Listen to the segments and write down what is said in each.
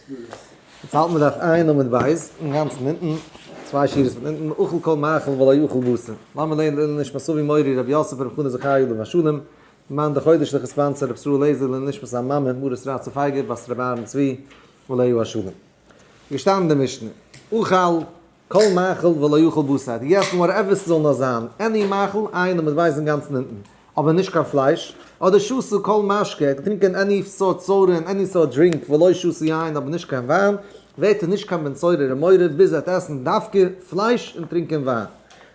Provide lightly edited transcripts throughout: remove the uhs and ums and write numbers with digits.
יעצט האלטן מיר דף ע' עמוד ב', אינגאנצן אונטן, צוויי שורות פון אונטן, אכל כל מאכל ולא יאכל בשר. לאמיר לערנען לעילוי נשמת אבי מורי רבי יוסף ברב חנא זכרי' עליו השלום, מאן דחודש לכ' sponsor רבי ישראל לעזער לעילוי נשמת זיין מאמע מרת רצה פייגא בת רבי אהרן צבי עליה השלום. געשטאנען אין די משנה, אכל כל מאכל ולא יאכל בשר, האט געגעסן whatever ס'זאל נאר זיין, any מאכל, ע' עמוד ב' אינגאנצן אונטן, אבער נישט קיין פלייש, אדער שתה כל משקה, ער האט געטרינקען any סארט soda און any סארט drink ולא שתה יין אבער נישט קיין וויין, ווערט ער נישט קיין בן סורר ומורה ביז ער וועט עסן דווקא פלייש און טרינקען וויין.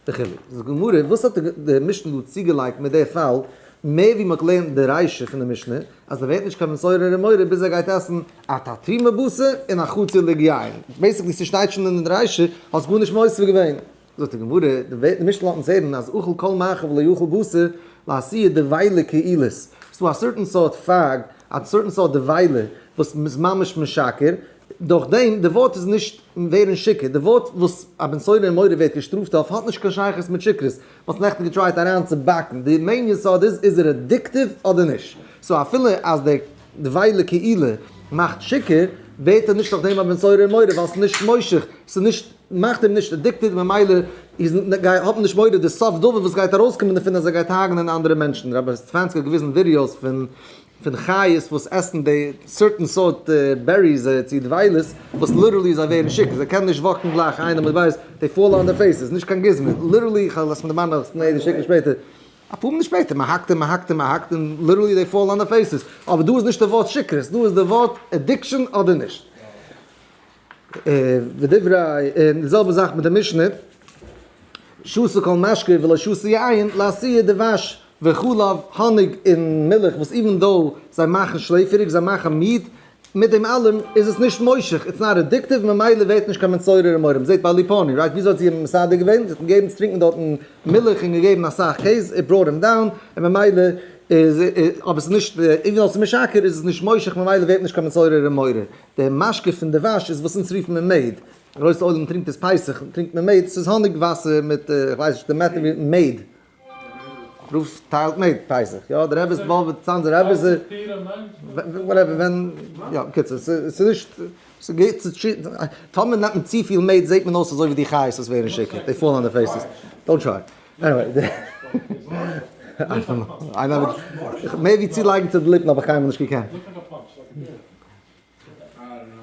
וכו'. זאגט די גמרא, וואס האט די משנה דא צוגעלייגט מיט די פאל, מער ווי מ'האט געלערנט די רישא פון די משנה, אז ער ווערט נישט קיין בן סורר ומורה ביז ער גייט עסן א תרטימר בשר און א חצי לוג יין. basically ס'שטייט שוין אין די רישא, האסט גארנישט מוסיף געווען. זאגט די גמרא, די משנה לאזט אונז הערן אז אכל כל מאכל ולא יאכל בשר, לאתויי דבילה קעילית. ס'דא א certain סארט פייג, א certain סארט דבילה, וואס איז ממש משכר, דורך דעם, די ווארט איז נישט ווערן שיכור, די ווארט וואס א בן סורר ומורה ווערט געשטראפט אויף האט נישט קיין שייכות מיט שכרות, מ'האט נעכטן גע try ט אריין צו באקן, די main יסוד איז, איז ער addictive אדער נישט? so אפילו אז די דבילה קעילה מאכט שיכור, ווערט ער נישט אויף דעם א בן סורר ומורה ווייל ס'איז נישט מושך, ס'איז נישט, מאכט אים נישט addicted ממילא איז האט מען נישט מורא די סוף דבר וואס גייט ארויסקומען דערפון אז ער גייט הרג'נען אנדערע מענטשן. רבי סטעפאנסקי האט געוויזן ווידיאוס פון פון חיות וואס עסן די certain סארט berries צו דבילות וואס literally זיי ווערן שיכור זיי קענען נישט walk ן גלייך איינער מיט ווייס they fall on their faces נישט קיין גוזמא literally איך וועל עס מיט די מאן נאך שיקן שפעטער אפאר מינוט שפעטער מען האקט און מען האקט און מען האקט און literally they fall on their faces אבער דא איז נישט די ווארט שיכרות דא איז די ווארט addiction אדער נישט. ודברי און די זעלבע זאך מיט די משנה שתה כל משקה ולא שתה יין לאתויי דבש וחלב האניג און מילך וואס even though זיי מאכן שלעפעריג זיי מאכן מיד מיט דעם אלעם איז עס נישט מושך it's not addictive ממילא ווערט נישט קיין בן סורר ומורה מ'זעט ביי ליפאני right וויאזוי האט זי אים מסדר געווען זי האט אים געגעבן צו טרינקען דארטן מילך און געגעבן אסאך קעז it brought him down און ממילא איז אבער ס'איז נישט even though ס'איז משכר איז עס נישט מושך ממילא ווערט נישט קיין בן סורר ומורה די משקה פון דבש איז וואס אונז רופן מיר מעד, גרויסע עולם טרינקט עס פסח טרינקט מען מעד, ס'איז האניג וואסער מיט איך ווייס נישט די מעטער ווי מעד, רוב טיילט מעד פסח, יא די רבי'ס באבע צאנזער רבי'ס whatever ווען יא בקיצור ס'איז נישט ס'גייט צו טאמער נעמט מען צופיל מעד זעט מען אויס אזוי ווי די חיות וואס ווערן שיכור, they fall on their faces, don't try. Anyway, I never, מער ווי צולייגן צו די ליפן האב איך קיינמאל נישט געקענט.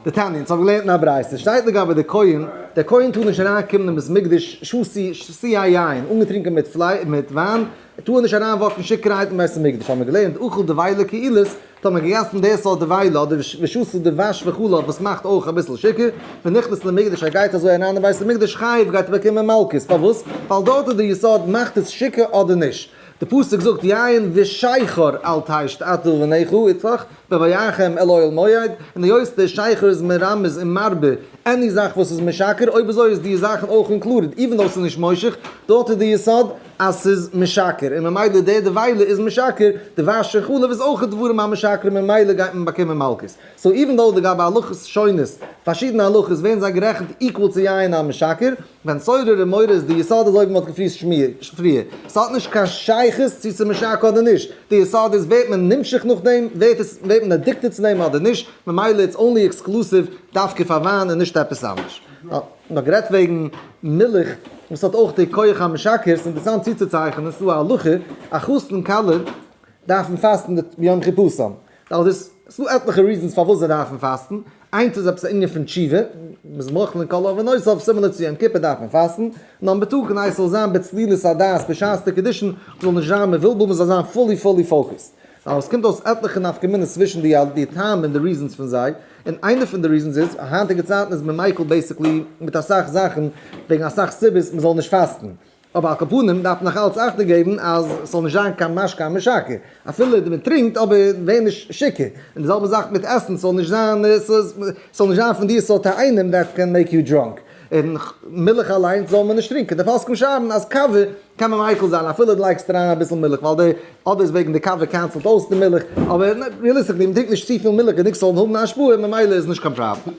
דתניא, אונז האבן געלערנט אין א ברייתא, שטייט לגבי די כהן, דער כהן טאר נישט אריינקומען אין בית מקדש שתוי שתויי יין, אנגעטרינקען מיט פליי מיט וויין, ער טאר נישט אריין walk ן שיכור'הייט אין בית המקדש, האבן מיר געלערנט אכל דבילה קעילית, טאמער געגעסן די סארט דבילה אדער ושתה דבש וחלב וואס מאכט אויך אביסל שיכור, ונכנס למקדש ער גייט אזוי אריין אין בית המקדש חייב גייט ער באקומען מלקות, פארוואס? ווייל דארט איז די יסוד מאכט עס שיכור אדער נישט. די פסוק זאגט יין ושכר אל תשת אתה ובניך איתך בבואכם אל אוהל מועד, און היות די שכר איז מרמז און מרבה any זאך וואס איז משכר, אויב אזוי איז די זאכן אויך included, even though ס'איז נישט מושך, דארט איז די יסוד אז ס'איז משכר, און ממילא די דבילה איז משכר, דבש און חלב איז אויך דברים המשכרים ממילא גייט מען באקומען מלקות. so even though לגבי הלכות שונות, פארשידענע הלכות ווערן זיי גערעכנט equal צו יין המשכר, בן סורר ומורה איז די יסוד אזוי ווי מ'האט געפריסט פריער. ס'האט נישט קיין שייכות צו ס'איז משכר אדער נישט. די יסוד איז ווערט מען נמשך נאך דעם, ווערט עס ווערט מען addicted צו דעם אדער נישט, ממילא it's only exclusive דווקא פאר וויין און נישט עפעס אנדערש. נאר גערעדט וועגן מילך וואס האט אויך די כח המשכר, ס'איז אינטערעסאנט צוצוצייכענען, ס'איז דא א הלכה, א חתן כלה דארפן פאסטן ביום חופתם. ווייל דאס, ס'דא עטליכע reasons פארוואס זיי דארפן פאסטן, איינס איז עפעס א ענין פון תשובה, מ'איז מוחל אין כל עוונותיו, similar צו יום כיפור דארף מען פאסטן, number two, כדי ס'זאל זיין בצלילות הדעת בשעת די קידושין, מ'זאל נישט זיין מבולבל, מ'זאל זיין fully fully focused. ווייל עס קומט אויס עטליכע נפקא מינות צווישן די די טעם און די reasons פון זיי, און איינע פון די reasons איז, היינטיגע צייטן איז מען מיקל basically מיט אסאך זאכן, וועגן אסאך סיבות מ'זאל נישט פאסטן. אבער על כל פנים דארף מען נאך אלץ אכטונג געבן אז ס'זאל נישט זיין קיין משקה המשכר, אפילו מען טרינקט אבער ווער נישט שיכור, און די זעלבע זאך מיט עסן ס'זאל נישט זיין ס'זאל נישט זיין פון די סארט טעמים that can make you drunk, און מילך אליינס זאל מען נישט טרינקען, די פוסקים שרייבן אז קאווע קען מען מיקל זיין אפילו דו לייגסט אריין אביסל מילך ווייל די אדער איז וועגן די קאווע cancel ט אויס די מילך, אבער realistically מען טרינקט נישט צופיל מילך גענוג ס'זאל האבן א השפעה ממילא איז נישט קיין פראבלעם.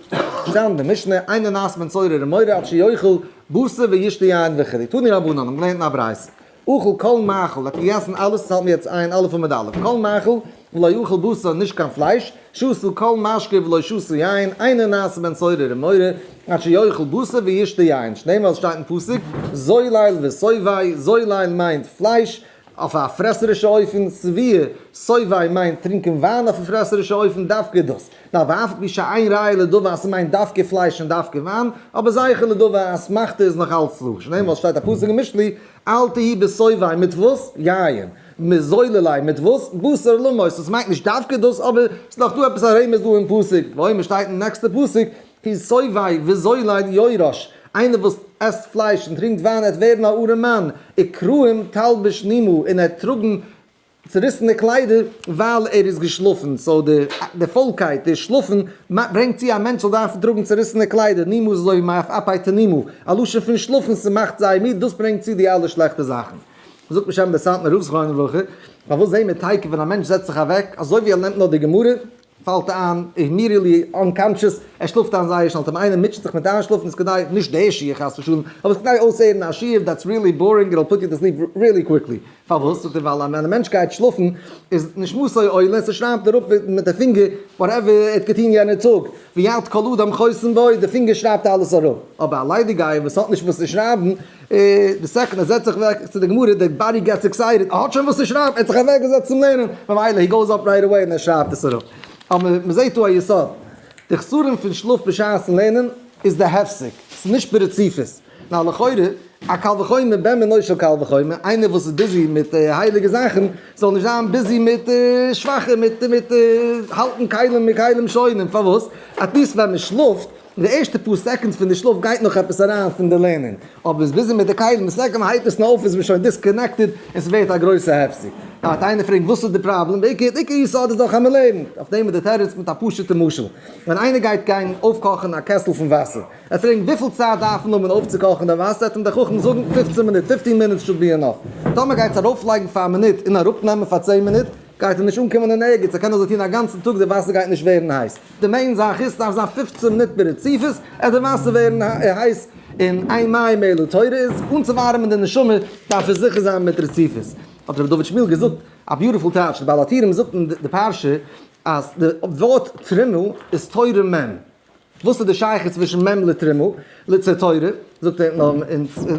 שטעלן די משנה, אינו נעשה בן סורר ומורה עד שיאכל בשר וישתה יין וכו'. תנו רבנן האבן געלערנט אין א ברייתא, אכל כל מאכל, האט געגעסן אלעס, עס האלט מיר יעצט עיין א' עמוד א', כל מאכל, ולא יאכל בשר, נישט קיין פלייש, שתה כל משקה ולא שתה יין, אינו נעשה בן סורר ומורה, עד שיאכל בשר וישתה יין, שנאמר עס שטייט אין פסוק, זולל ושובע, זולל מיינט פלייש, אויף א פרעסערישע אופן, שביעה, שובע מיינט טרינקען וויין אויף א פרעסערישע אופן, דווקא דאס. נאר ואף על פי שאין ראיה לדבר אז ס'מיינט דווקא פלייש און דווקא וויין, אבער זכר לדבר אז אסמכתא איז נאך אלץ דא, שנאמר עס שטייט א פסוק אין משלי, אל תהי בשובע מיט וואס? יין. מזוללי מיט וואס? בשר למות. דאס מיינט נישט דווקא דאס אבער ס'איז נאך דא עפעס א רמז דא אין פסוק, ואומר שטייט אין נעקסטע פסוק, כי שובע וזולל יורש, איינער וואס עסט פלייש און טרינקט וויין עט ווערן א ארעם מאן, וקרעים תלבש נימא און עט טראגן צעריסענע קליידער ווייל ער איז געשלאפן, so די פוילקייט, די שלאפן, ברענגט צו א מענטש זאל דארפן טראגן צעריסענע קליידער, נימא איז אזוי ווי מעפעפי תנימא, א לשון פון שלאפן, ס'מאכט זייער מיד, דאס ברענגט צו די אלע שלעכטע זאכן. זאגט בשם דער סאטמאר רב זכרונו לברכה, פארוואס זעהן מיר תיכף ווען א מענטש זעצט זיך אוועק, אזוי ווי ער לערנט נאר די גמרא, פאלט איין immediately unconscious, ער שלאפט איין זייער שנעל, טאמער איינער מוטשעט זיך מיט איינשלאפן איז כדאי, נישט די שיעור חס ושלום, אבער איז כדאי אויסהערן א שיעור that's really boring, it'll put you to sleep really quickly. פארוואס? זאגט ער ווייל ווען א מענטש גייט שלאפן איז נשמתו עולה, ס'שרייבט אראפ מיט די פינגער whatever ער האט געטון יענע טאג, ויד כל אדם חותם בו, די פינגער שרייבט אלעס אראפ, אבער א ליידיגייער וואס האט נישט וואס צו שרייבן, די second ער זעצט זיך אוועק צו די גמרא, די body gets excited, ער האט שוין וואס צו שרייבן, ער האט זיך אוועק געזעצט צום לערנען, ממילא he goes up right away און ער שרייבט עס אראפ. אבער מען זעט דא א יסוד, די חסרון פון שלאף בשעת'ן לערנען איז די הפסק, ס'איז נישט ברציפות. נאר לכאורה, א קל וחומר בן בנו של קל וחומר, איינער וואס איז busy מיט הייליגע זאכן, זאל נישט זיין busy מיט שוואכע, מיט מיט האלטן כלים מכלים שונים, פארוואס? at least ווען מען שלאפט, די ערשטע פאר seconds פון די שלאף גייט נאך עפעס אריין פון די לערנען, אבער איז busy מיט די כלים, די second מען הייבט עס נאר אויף איז מען שוין disconnected און ס'ווערט א גרויסע הפסק. דא וועט איינער פרעגן וואס איז די פראבלעם, די עיקר יסוד איז דאך אז מען לערנט, אויף דעם איז די תירוץ מיט א פשוט'ע משל, ווען איינער גייט גיין אויפקאכן א קעסל פון וואסער, ער פרעגט וויפיל צייט דארף מען האבן אויפצוקאכן די וואסער, וועט אים דער חכם זאגן 15 מינוט, fifteen minutes should be enough. טאמער גייט עס ארויפלייגן פאר א מינוט און אראפנעמען פאר 10 מינוט, גייט ער נישט אנקומען אין ערגעץ, ער קען אזוי טון א גאנצן טאג, די וואסער גייט נישט ווערן הייס. די main זאך איז, ס'דארף זיין 15 מינוט ברציפות, עט די וואסער ווערן הייס, און אין מים אלא תורה איז, אנצואווארעמען די נשמה דארף עס זיכער זיין מיט רציפות. האט רבי דוד שמואל געזאגט א beautiful טייטש, די בעל הטורים זאגט אין די פרשה אז די ווארט תרומה איז תורה מ'. וואס איז די שייכות צווישן מ' לתרומה לצו תורה? זאגט ער, נאר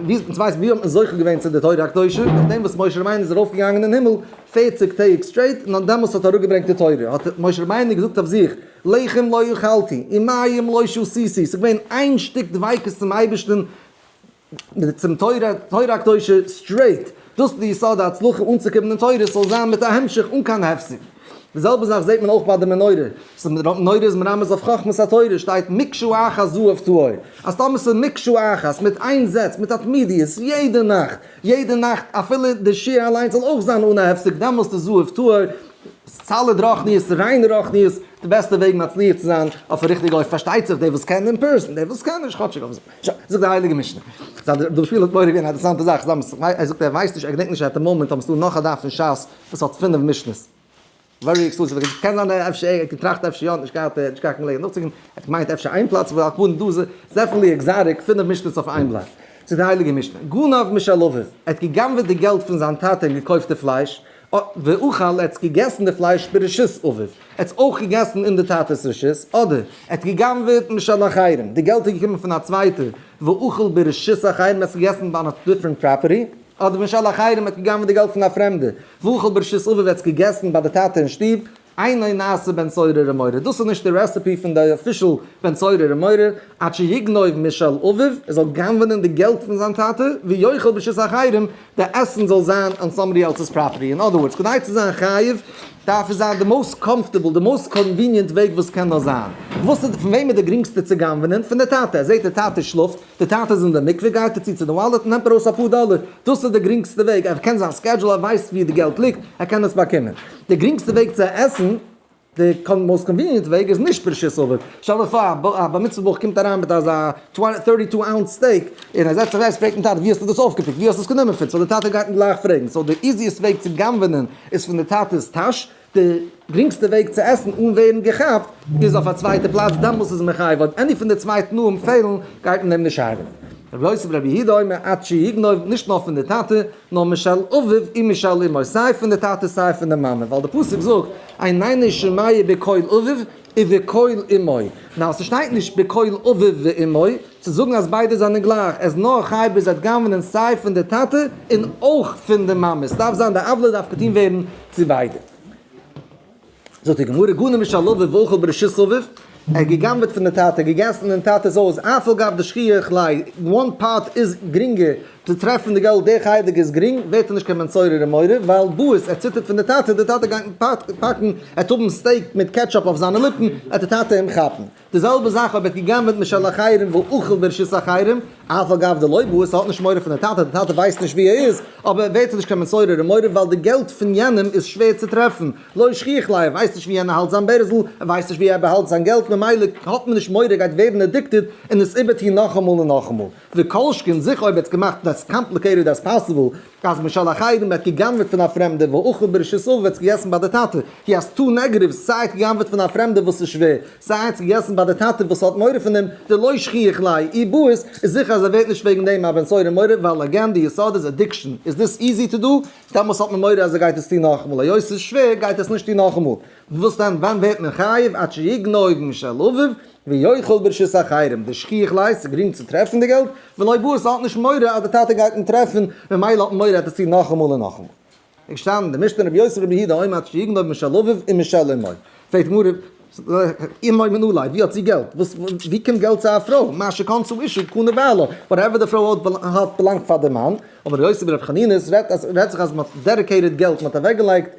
ווי אונז ווייסן ווי האט מען זוכה געווען צו די תורה הקדושה? נאכדעם וואס משה רבינו איז ארויף געגאנגען אין הימל 40 טעג straight, און דעמאלס האט ער אראפגעברענגט די תורה, האט משה רבינו געזאגט אויף זיך, לחם לא אכלתי, ומים לא שתיתי, ס'איז געווען איין שטיק דביקות צום אייבערשטן, צום תורה, תורה הקדושה straight, דאס איז די יסוד ההצלחה אנצוקומען אין תורה, ס'זאל זיין מיט א המשך אן קיין הפסק. די זעלבע זאך זעט מען אויך ביי די מנורה, מנורה איז מרמז אויף חכמת התורה, שטייט מקשה אחת זהב טהור, אז טאמער ס'איז מקשה אחת, מיט איין זעץ, מיט א תמידיות, יעדע נאכט, יעדע נאכט, אפילו די שיעור אליינס זאל אויך זיין אן א הפסק, דעמאלסט איז זהב טהור, solid רוחניות, ריינע רוחניות, די בעסטע וועג מצליח צו זיין אויף א ריכטיגע אופן, פארשטייט זיך דער וואס קען אין person, דער וואס קען נישט כאטשיג אויף זיך. זאגט די הייליגע משנה. דער שפיל האט מורא געווען א אינטערעסאנטע זאך, ער זאגט ער ווייסט נישט, ער געדענקט נישט at the moment אבער ס'דא נאך א דף אין שס וואס האט פינף משנה'ס. very exclusive, קען זיין ער אפשר ער האט געטראכט אפשר יא, נישט געהאט נישט געהאט קיין געלעגנהייט נאכצוקוקן, ער האט געמיינט אפשר איין פלאץ, אבער על כל פנים דא איז definitely exotic, פינף משנה'ס אויף איין בלאט. זאגט די הייליגע משנה, גנב משל אביו, ער האט גע'גנב'עט די געלט פון זיין טאטע און געקויפט די פלייש, ואכל, ער האט געגעסן די פלייש ברשות אביו, ער האט אויך געגעסן אין די טאטע'ס רשות, אדער ער האט גע'גנב'עט משל אחרים, די געלט איז געקומען פון א צווייטער, ואכל ברשות אחרים, ער האט עס געגעסן ביי א different property, אדער משל אחרים, ער האט גע'גנב'עט די געלט פון א פרעמדע, ואכל ברשות אביו, ער האט עס געגעסן ביי די טאטע אין שטוב, אינו נעשה בן סורר ומורה, דאס איז נישט די recipe פון די official בן סורר ומורה, עד שיגנוב משל אביו, ער זאל גנב'נען די געלט פון זיין טאטע, ויאכל ברשות אחרים, די עסן זאל זיין on somebody else's property, in other words, כדי צו זיין חייב, דארף עס זיין די most comfortable, די most convenient וועג וואס קען נאר זיין. וואס איז, פון וועם איז די גרינגסטע צו גנב'נען? פון די טאטע, ער זעט די טאטע שלאפט, די טאטע איז אין די מקווה, גייט ער צו צו די wallet און נעמט ארויס אפאר דאלער, דאס איז די גרינגסטע וועג, ער קען זיין schedule, ער ווייסט ווי די געלט ליגט, ער קען עס באקומען. די גרינגסטע וועג צו עסן, די most convenient וועג איז נישט ברשות אביו. שטעל דיר פאר א בר מצוה בחור קומט אריין מיט אזא 32 ounce steak, און ער זעצט זיך אוועק, פרעגט אים טאטע ווי האסטו דאס אויפגעפיקט, ווי האסטו עס גענומען פון, so די טאטע גייט אים גלייך פרעגן, so די easiest וועג צו גנב'נען איז פון די טאטע'ס טאש, די גרינגסטע וועג צו עסן אן ווערן געכאפט איז אויף א צווייטע פלאץ, דעמאלס איז מען חייב, אויב any פון די צוויי תנאים פעלן גייט מען אים נישט הרג'נען. רבי יוסי ברבי יהודה אומר עד שיגנוב, נישט נאר פון די טאטע, נאר משל אביו ומשל אמו, סיי פון די טאטע סיי פון די מאמע, ווייל די פסוק זאגט, איננו שומע בקול אביו ובקול אמו, נאר ס'שטייט נישט בקול אביו ואמו, צו זאגן אז ביידע זענען גלייך, עס נאר חייב ביז ער וועט גנב'נען סיי פון די טאטע און אויך פון די מאמע, ס'דארף זיין די עוולה דארף געטון ווערן צו ביידע. זאגט די גמרא גנב משל אביו ואכל ברשות אביו, ער האט גע'גנב'עט פון די טאטע, געגעסן אין טאטע'ס הויז, אף על גב דשכיח ליה, one part איז גרינגער צו טרעפן די געלט, די חלק איז גרינג, ווערט ער נישט קיין בן סורר ומורה, ווייל בועז, ער ציטערט פון די טאטע, די טאטע גייט אים פאקן, ער וועט האבן steak מיט ketchup אויף זיינע ליפן, וועט די טאטע אים כאפן. די זעלבע זאך אויב ער האט גע'גנב'עט משל אחרים ואכל ברשות אחרים, אף על גב דלא בעי, האט נישט מורא פון די טאטע, די טאטע ווייסט נישט ווי ער איז, אבער ווערט ער נישט קיין בן סורר ומורה ווייל די געלט פון יענעם איז שווער צו טרעפן, לא שכיח ליה, ער ווייסט נישט ווי יענער האלט זיין בערזל, ער ווייסט נישט ווי ער באהאלט זיין געלט, ממילא האט מען נישט מורא ער גייט ווערן addicted און עס איבערטוהן נאכאמאל און נאכאמאל. וכל שכן זיכער אויב ער האט געמאכט as complicated as possible, אז משל אחרים האט גע'גנב'עט פון א פרעמדע ואכל ברשות אביו האט עס געגעסן ביי די טאטע, he has two negatives, סיי האט גע'גנב'עט פון א פרעמדע וואס איז שווער, סיי האט עס געגעסן ביי די טאטע וואס האט מורא פון אים, דלא שכיח ליה, אי בעית, איז זיכער אז ער ווערט נישט וועגן דעם א בן סורר ומורה, ווייל again די יסוד איז addiction, איז this easy to do? דעמאלס האט מען מורא אז ער גייט עס טון נאכאמאל, היות עס איז שווער גייט ער עס נישט טון נאכאמאל. וואס דען ווען ווערט מען חייב עד שיגנוב משל אביו ויאכל ברשות אחרים, דשכיח ליה ס'איז גרינג צו טרעפן די געלט, ולא בעית האט נישט מורא אז די טאטע גייט אים טרעפן, ממילא האט מען מורא ער וועט עס טון נאכאמאל און נאכאמאל. איז געשטאנען אין די משנה רבי יוסי ברבי יהודה אומר עד שיגנוב משל אביו ומשל אמו, פרעגט די גמרא אמו מנא ליה ווי האט זי געלט? וואס ווי קומט געלט צו א פרוי? מה שקנתה אשה קנה בעלה, whatever די פרוי האט באלאנגט פאר די מאן, אבער רבי יוסי ברבי חנינא עס רעדט זיך אז מען האט dedicated געלט, מען האט אוועקגעלייגט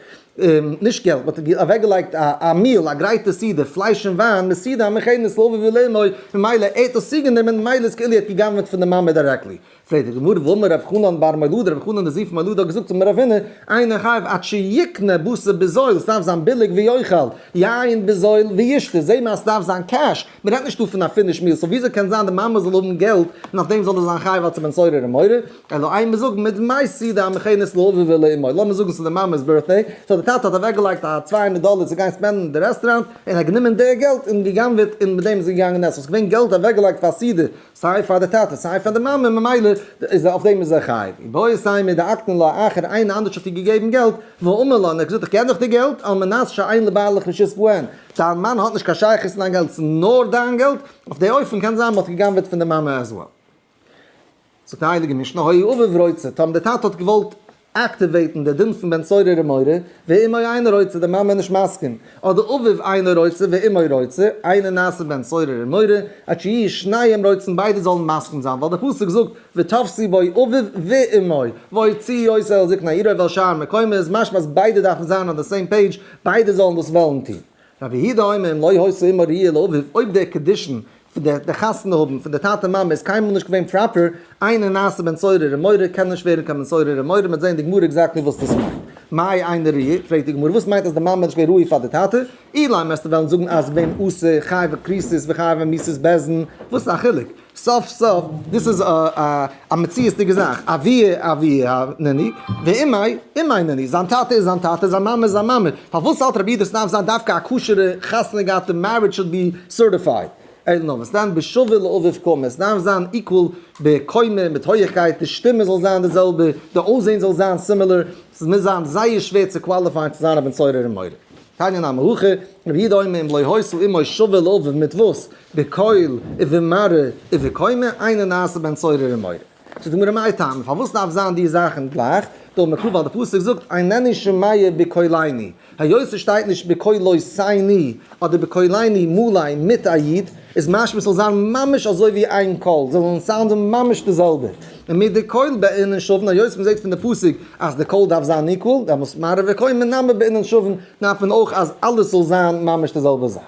נישט געלט, מען האט אוועקגעלייגט א meal, א גרייטע סעודה, פלייש און וויין, מסעודה המוכנת לאביו ולאמו, ממילא ער האט עס צוגענומען, ממילא איז כאילו ער האט גע'גנב'עט פון די מאמע directly. פרעגט די גמרא, והאמר רב חנן בר מולדא, רב חנן דער זון פון מולדא האט געזאגט צו רב הונא, אינו חייב עד שיקנה בשר בזול, עס דארף זיין ביליג ויאכל, יין בזול וישתה, זעה מיר אז עס דארף זיין cash, מען רעדט נישט דא פון א finish meal, so וויאזוי קען זיין די מאמע זאל האבן געלט און אויף דעם זאל ער זיין חייב אלס א בן סורר ומורה? אלא אימא זאג מדמי סעודה המוכנת לאביו ולאמו, לאמיר זאגן ס'איז די מאמע'ס birthday, so די טאטע האט אוועקגעלייגט א 200 דאלער צו גיין spend ן אין די רעסטוראנט, און ער האט גענומען די געלט און גע'גנב'עט און מיט דעם איז ער געגאנגען עסן, ס'איז געווען געלט אוועקגעלייגט פאר סעודה, סיי פאר די טאטע סיי פאר די מאמע, ממילא איז אויף דעם איז ער חייב. איבעית אימא דאקני לה אחר, איינער אנדערש האט איר געגעבן געלט, ואמר לה, און ער האט געזאגט איך געב דיך די געלט, על מנת שאין לבעלך רשות בהן, דיין מאן האט נישט קיין שייכות אין דיין געלט, ס'איז נאר דיין געלט, אויף די אופן קען זיין מ'האט גע'גנב'עט פון די מאמע as well. זאגט די הייליגע משנה, היה אביו רוצה, טאמער די טאטע האט געוואלט activate ן די דין פון בן סורר ומורה, ואמו אינה רוצה, די מאמע איז נישט מסכים, אדער אביו אינו רוצה ואמו רוצה, אינו נעשה בן סורר ומורה, עד שיהיו שניהם רוצים ביידע זאלן מסכים זיין, ווייל די פסוק זאגט ותפשו בו אביו ואמו, והוציאו אותו אל זקני עירו ואל שאר מקומו, איז משמע אז ביידע דארפן זיין on the same page, ביידע זאלן דאס וועלן טון. רבי יהודה אומר אם לא היתה אמו ראויה לאביו, אויב דער קידושין פון די חתונה האבן פון די טאטע מאמע איז קיינמאל נישט געווען proper, אינו נעשה בן סורר ומורה קען נישט ווערן קיין בן סורר ומורה, מ'וועט זען די גמרא exactly וואס דאס מיינט. מאי אינה ראויה, פרעגט די גמרא וואס מיינט אז די מאמע איז נישט געווען ראוי פאר די טאטע? אילימא וועסטו וועלן זאגן אז געווען אסור חייבי כריתות וחייבי מיתות בית דין, וואס איז א חילוק? סוף סוף דאס איז א מציאות'דיגע זאך, אבוה אבוה נינהו, ואמיה אמיה נינהו, זיין טאטע איז זיין טאטע, זיין מאמע איז זיין מאמע, פארוואס האלט רבי יהודה ס'דארף זיין דווקא א כשר'ע חתונה געהאטע marriage should be certified? אלא נאר וואס דען בשווה לאביו קאמר, עס דארף זיין equal בקומה מיט הויעכקייט, די שטימע זאל זיין די זעלבע, די אויסזען זאל זיין similar, ס'מוז זיין זייער שווער צו qualify ען צו זיין א בן סורר ומורה. תניא נמי הכי, רבי יהודה אומר אם לא היתה אמו שווה לאביו מיט וואס? בקול ובמראה ובקומה אינו נעשה בן סורר ומורה. זאגט די גמרא מאי טעמא פארוואס דארף זיין די זאכן גלייך? דאמר קרא ווייל די פסוק זאגט איננו שומע בקולנו, היות עס שטייט נישט בקולותינו אדער בקולנו מלא מיט א יוד, איז משמע ס'זאל זיין ממש אזוי ווי איין קול, זאלן sound ען ממש די זעלבע. און מיט די קול בעינן שווין, היות מ'זעט פון די פסוק אז די קול דארף זיין equal, דעמאלס מראה וקומה נמי בעינן שווין, דארף מען אויך אז אלעס זאל זיין ממש די זעלבע זאך.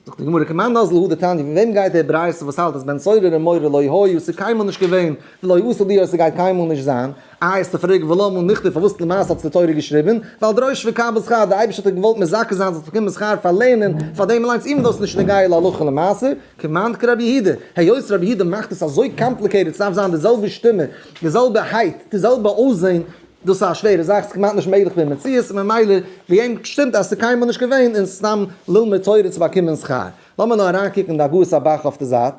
זאגט די גמרא כמאן אזלא הא דתניא, פון וועם גייט דער ברייתא וואס האלט אז בן סורר ומורה לא היו, ס'איז קיינמאל נישט געווען, ולא עתיד להיות, ס'גייט קיינמאל נישט זיין, איי איז די פראגע ולמה נכתב פארוואס למעשה האט עס די תורה געשריבען, ווייל דרוש וקבל שכר, די אייבערשטער האט געוואלט מזכה זיין זאלסט באקומען שכר פאר לערנען, פאר דעם אליינס even though ס'איז נישט נוגע להלכה למעשה, כמאן כרבי יהודה, היות רבי יהודה מאכט עס אזוי complicated ס'דארף זיין די זעלבע שטימע, די זעלבע height, די זעלבע אויסזען. דאס איז א שווערע זאך, ס'איז כמעט נישט מעגליך במציאות, און ממילא ווי אים שטימט אז ס'איז קיינמאל נישט געווען און סתם ללמוד תורה צו באקומען שכר. לאמיר נאר אריינקוקן אין די הגהות הבח אויף די זייט,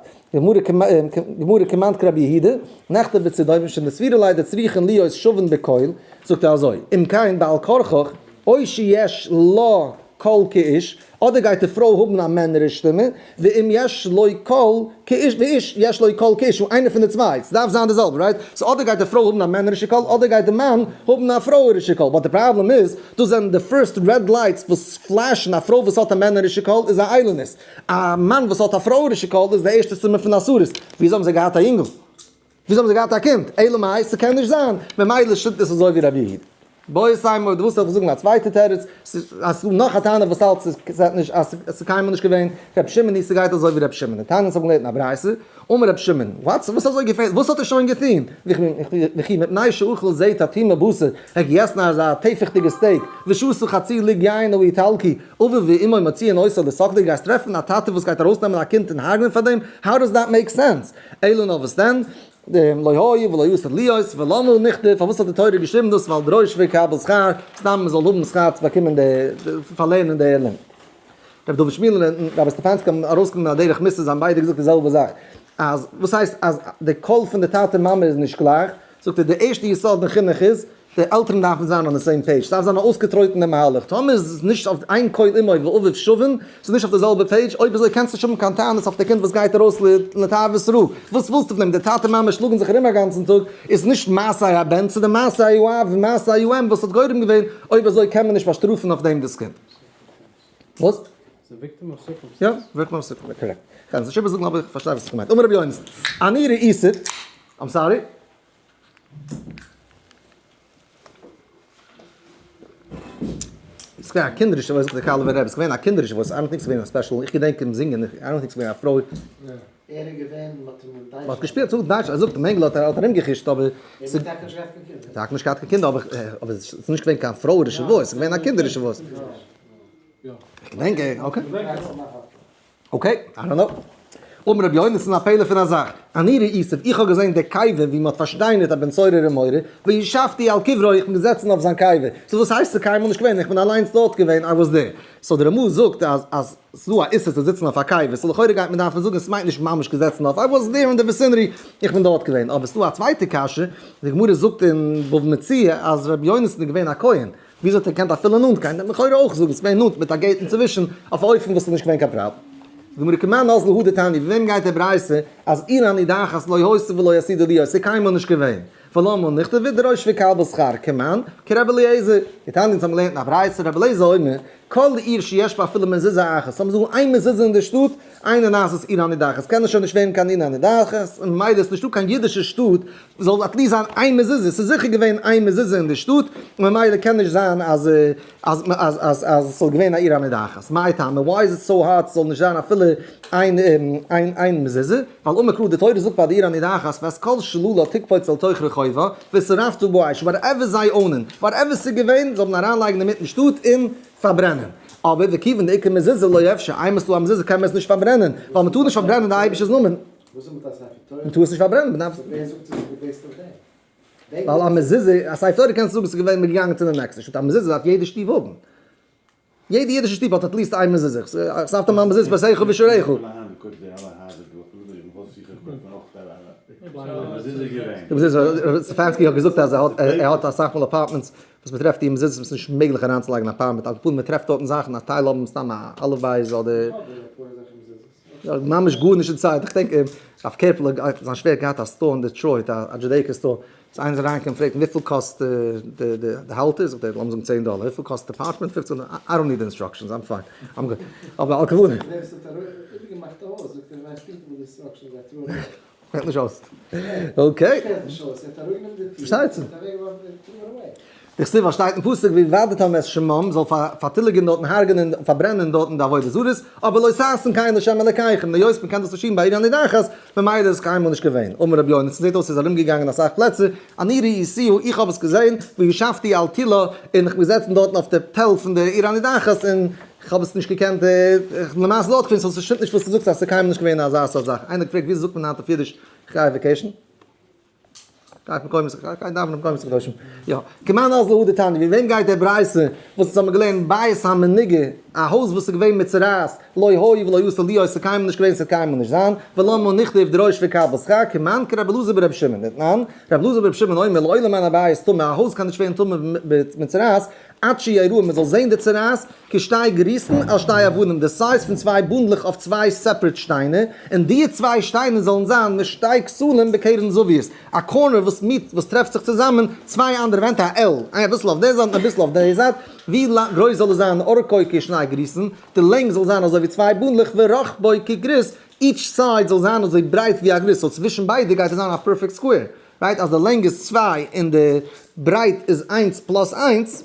גמרא כמאן כרבי יהודה, נכתב בצידו משום דסבירא ליה דצריכין להיות שווין בקול, זאגט ער אזוי, אם כן בעל כרחך, או שיש לה קול כאיש, אדער גייט די פרוי האבן א מענעריש שטימע, ואם יש לו קול כאיש ואיש יש לו קול כאיש, איינער פון די צוויי, ס'דארף זיין די זעלבע, right? So אדער גייט די פרוי האבן א מענערישע קול, אדער גייט די מאן האבן א פרויערישע קול, but די פראבלעם איז, דאס זענען די first red lights וואס flash ן, א פרוי וואס האט א מענערישע קול איז א איילונית, א מאן וואס האט א פרויערישע קול איז די ערשטע סימן פון א סריס, וויאזוי האבן זיי געהאט א יונגל? וויאזוי האבן זיי געהאט א קינד? אלא מאי, ס'קען נישט זיין, ממילא שטימט עס אזוי ווי רבי יהודה. בואי סיימא, דו ווילסט איך זאל זאגן א צווייטע תירוץ, אז ס'דא נאך א טענה וואס האלט ס'איז נישט אז ס'איז קיינמאל נישט געווען, רבי שמעון היא ס'גייט אזוי ווי רבי שמעון, די טענות האבן געלערנט אין א ברייתא, אמר רבי שמעון, וואטס וואס אזוי געפערליך, וואס האט ער שוין געטון, וכי מפני שאכל זית הטומאה בשר, ער האט געגעסן אזא טפח'דיגע steak, ושתה חצי לוג יין האיטלקי, אביו ואמו מוציאין אותו לסקלא, גייסט טרעפן א טאטע וואס גייט ארויסנעמען א קינד און הרג'נען פאר דעם, how does that make sense? אלא נאר וואס דען? לא היה ולא עתיד להיות, ולמה נכתב, פארוואס האט די תורה געשריבן דאס, ווייל דרוש וקבל שכר, סתם מען זאל האבן שכר צו באקומען די, פארלערנען די לימוד. רבי דוד שמואל און רבי סטעפאנסקי האבן ארויסגענומען א דרך מוסר, זיי האבן ביידע געזאגט די זעלבע זאך, אז וואס הייסט אז די קול פון די טאטע און מאמע איז נישט גלייך, זאגט ער די ערשטע יסוד אין חינוך איז, די עלטערן דארפן זיין on the same page, ס'דארף זיין א אויסגעטרויטענע מהלך, טאמער איז עס נישט אויף אין קול אמו ואביו שווין, ס'איז נישט אויף די זעלבע page, אויב אזוי קענסטו נישט האבן קיין טענות אויף די קינד וואס גייט ארויס לתרבות רעה, וואס ווילסטו פון אים, די טאטע מאמע שלאגן זיך ארום א גאנצן טאג, איז נישט מעשי הבן, ס'איז די מעשי האב און מעשי האם וואס האט גורם געווען, אויב אזוי קען מען נישט באשטראפן אויף דעם דאס קינד. וואס? ס'איז victim of circumstance. יא, victim of circumstance, correct. כ'קען עס נישט איבערזאגן אבער איך פארשטיי וואס האסט געמיינט. אמר רבי יונתן, אני ראיתיו, I'm sorry. ס'איז געווען א קינדערישע וואויס, זאגט דער קאלובער רבי, ס'איז געווען א קינדערישע voice, I don't think ס'איז געווען א special, איך געדענק אים זינגען, I don't think ס'איז געווען א פרוי. ער איז געווען, מ'האט אים אין דייטשלאנד. מ'האט געשפילט, זאגט דייטש, ער זאגט מענגעלע האט ארומגעחושט אבער. ער האט טאקע נישט געהאט קיין קינדער. טאקע נישט געהאט קיין קינדער אבער אבער ס'איז נישט געווען קיין פרויערישע voice, ס'איז געווען א קינדערישע voice. איך געדענק, okay. Okay, I don't know. אמר רבי יונתן א פלא פון א זאך, אני ראיתיו, איך האב געזען די קבר ווי מען האט פארשטיינערט א בן סורר ומורה, וישבתי על קברו, איך בין געזעצן אויף זיין קבר, so וואס הייסט ס'איז קיינמאל נישט געווען, איך בין אליינס דארט געווען, I was there. So די רמ"א זאגט אז אז ס'איז דא א איסור צו זיצן אויף א קבר, so לכאורה גייט מען דארפן זאגן ס'מיינט נישט ממש געזעצן אויף, I was there in the vicinity, איך בין דארט געווען. אבער ס'דא א צווייטע קשיא, די גמרא זאגט אין בבא מציעא אז רבי יונתן איז געווען א כהן, וויאזוי האט ער געקענט אפילו נאנט גיין? וועט מען לכאורה אויך זאגן ס'איז געווען נאנט מיט א gate אינצווישן, אויף א אופן וואס איז נישט געווען קיין פראבלעם. זאגט די גמרא כמאן אזלא הא דתניא, ווי וועם גייט די ברייתא אז עיר הנידחת לא היתה ולא עתידה להיות, ס'איז קיינמאל נישט געווען, ולמה נכתב דרוש וקבל שכר, כמאן כרבי אליעזר, דתניא אונז האבן געלערנט אין א ברייתא רבי אליעזר אומר, כל עיר שיש בה אפילו מזוזה אחת, ס'זאל זאגן איין מזוזה אין די שטאט, אינה נעשית עיר הנידחת, קען עס שוין נישט ווערן קיין עיר הנידחת, און ממילא איז נישטא קיין אידישע שטאט זאל at least זיין איין מזוזה, ס'איז זיכער געווען איין מזוזה אין די שטאט, און ממילא קען נישט זיין אז אז אז אז אז עס זאל געווען א עיר הנידחת. מאי טעמא, why is it so hard ס'זאל נישט זיין אפילו איין איין איין מזוזה? ווייל אמר קרא, די תורה זאגט ביי די עיר הנידחת ואת כל שללה תקפוץ אל תוך רחובה, ושרפת באש, whatever זיי own ען, whatever ס'איז געווען, זאל מען אריינלייגן אינמיטן שטאט און פארברענען. אבער וכיוון דאיכא מזוזה לא אפשר, איינמאל ס'דא א מזוזה קען מען עס נישט פארברענען, ווייל מ'טאר נישט פארברענען די אייבישטער'ס נאמען. וואס איז מיט א ספר תורה? מ'טאר עס נישט פארברענען, מ'דארף. ווער זאגט עס איז גע based אויף דעם? ווייל א מזוזה, א ספר תורה קענסטו זאגן ס'איז געווען מ'איז געגאנגען צו די נעקסטע שטאט, א מזוזה דארף יעדע שטוב האבן. יעדע אידישע שטוב האט at least איין מזוזה, איך סאפט א מזוזה ביתך ובשעריך. סטעפאנסקי האט געזאגט אז ער האט אסאך מאל apartments וואס מען טרעפט אין מזוזות וואס איז נישט מעגליך אריינצולייגן א apartment, על כל פנים מען טרעפט דארטן זאכן, א טייל האבן סתם א אלף בית אדער ממש גארנישט inside, איך דענק רב קערפל האט זיין שווער געהאט א store אין דעטרויט, א Judaica store, איז איינער אריינגעקומען פרעגט וויפיל קאסט די האלטער, זאגט ער לאמיר זאגן צען דאלער, וויפיל קאסט די parchment, פופצען דאלער, I don't need instructions, I'm fine, I'm good, אבער על כל פנים. ווער עס האט איבערגעמאכט א הויז זאגט ער ווייסט פונקט וואס די instructions זיי throw away. פעלט נישט אויס. Okay. פעלט נישט אויס, ער האט אראפגענומען די טיר, פארשטייט זיך. און אוועקגעווארפן די throw away. דכתיב וואס שטייט אין פסוק ואבדתם את שמם, זאל פארטיליגען דארטן הרג'נען און פארברענען דארטן די עבודה זרות, אבער לא תעשון כן לה' אלקיכם, היות מען קען דאס נישט טון בעיר הנידחת, ממילא איז קיינמאל נישט געווען. אמר רבי יונתן, זעט אויס ער איז ארום געגאנגען אסאך פלעצער, אני ראיתיו, איך האב עס געזען, וישבתי על תלה, און איך בין געזעצן דארטן אויף די תל פון די עיר הנידחת, און איך האב עס נישט געקענט, איך בין למעשה דארט געווען, so ס'שטימט נישט וואס דו זאגסט אז ס'איז קיינמאל נישט געווען אזא סארט זאך. איינער האט געפרעגט ווי זאגט מען היינט אויף אידיש איך גיי vacation? גייט מקומות, גיי דאווענען מקומות הקדושים. יא, כמאן אזלא הא דתניא, ווי וועם גייט דער ברייתא וואס אונז האבן געלערנט בית המנוגע, א הויז וואס איז געווען מיט צרעת, לא היה ולא עתיד להיות, ס'איז קיינמאל נישט געווען ס'וועט קיינמאל נישט זיין, ולמה נכתוב דרוש וקבל שכר, כמאן כרבי אלעזר ברבי שמעון, דתנן, רבי אלעזר ברבי שמעון אומר לעולם אין הבית טמא, א הויז קען נישט ווערן טמא מיט צרעת, עד שיראה מען זאל זען די צרעת, כשתי גריסין על שתי אבנים, די size פון צוויי בונדלעך אויף צוויי separate שטיינער, און די צוויי שטיינער זאלן זיין משתי כתלים בקרן זווית, א corner וואס meet וואס טרעפט זיך צוזאמען צוויי אנדערע ווענט א L, אביסל אויף די זייט און אביסל אויף די זייט, ווי גרויס זאל עס זיין אורכו כשני גריסין, די לענג זאל זיין אזוי ווי צוויי בונדלעך ורחבו כגריס, each side זאל זיין אזוי ברייט ווי א גריס, so צווישן ביידע גייט עס זיין א perfect square, right? אז די לענג איז צוויי און די ברייט איז איינס plus איינס,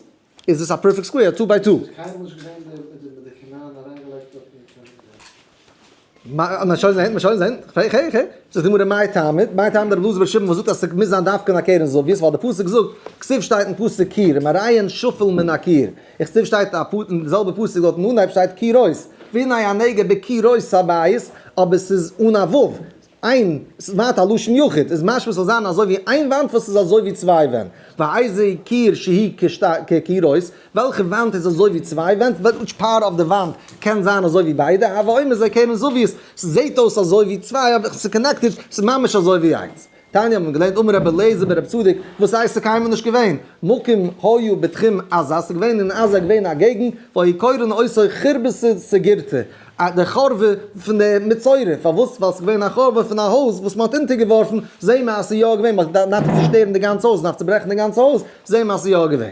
איז עס א perfect square, א two by two. איז קיינמאל נישט געווען די מיט די כנען אריינגעלייגט דארט אין קיין. מען שוין זען, מען שוין זען, כ'פרעג כ'הער כ'הער. זאגט די גמרא מאי טעמא, מאי טעמא דרבי אלעזר ברבי שמעון וואס זאגט אז ס'מוז זיין דווקא אין א קרן זווית, ווייל די פסוק זאגט, כתיב שטייט אין פסוק קיר, ומראיהן שפל מן הקיר. וכתיב שטייט א פ אין די זעלבע פסוק דארט אין אנהייב שטייט קירות, והנה הנגע בקירות הבית, אבער ס'איז אן א ו', איין, ס'איז ווייטער א לשון יחיד, איז משמע ס'זאל זיין אזוי ווי איין וואנט וואס איז אזוי ווי צוויי ווענט, ואיזה קיר שהוא כקירות, וועלכע וואנט איז אזוי ווי צוויי ווענט, which part of די וואנט קען זיין אזוי ווי ביידע, הוי אומר זה קרן זווית, ס'זעהט אויס אזוי ווי צוויי אבער ס'איז connected, ס'איז ממש אזוי ווי איינס. תניא האט מען געלערנט אמר רבי אליעזר ברבי צדוק, וואס הייסט ס'איז קיינמאל נישט געווען, מקום היה בתחום עזה, ס'איז געווען אין עזה געווען א געגנט, והיו קורין אותו חורבתא דסגירתא, די חורבה פון די מצורע, פארוואס? ווייל ס'איז געווען א חורבה פון א הויז וואס מ'האט אונטערגעווארפן, זעהן מיר אז ס'איז יא געווען, מ'האט געדארפט צושטערן די גאנצע הויז, מ'דארף צוברעכן די גאנצע הויז, זעהן מיר אז ס'איז יא געווען.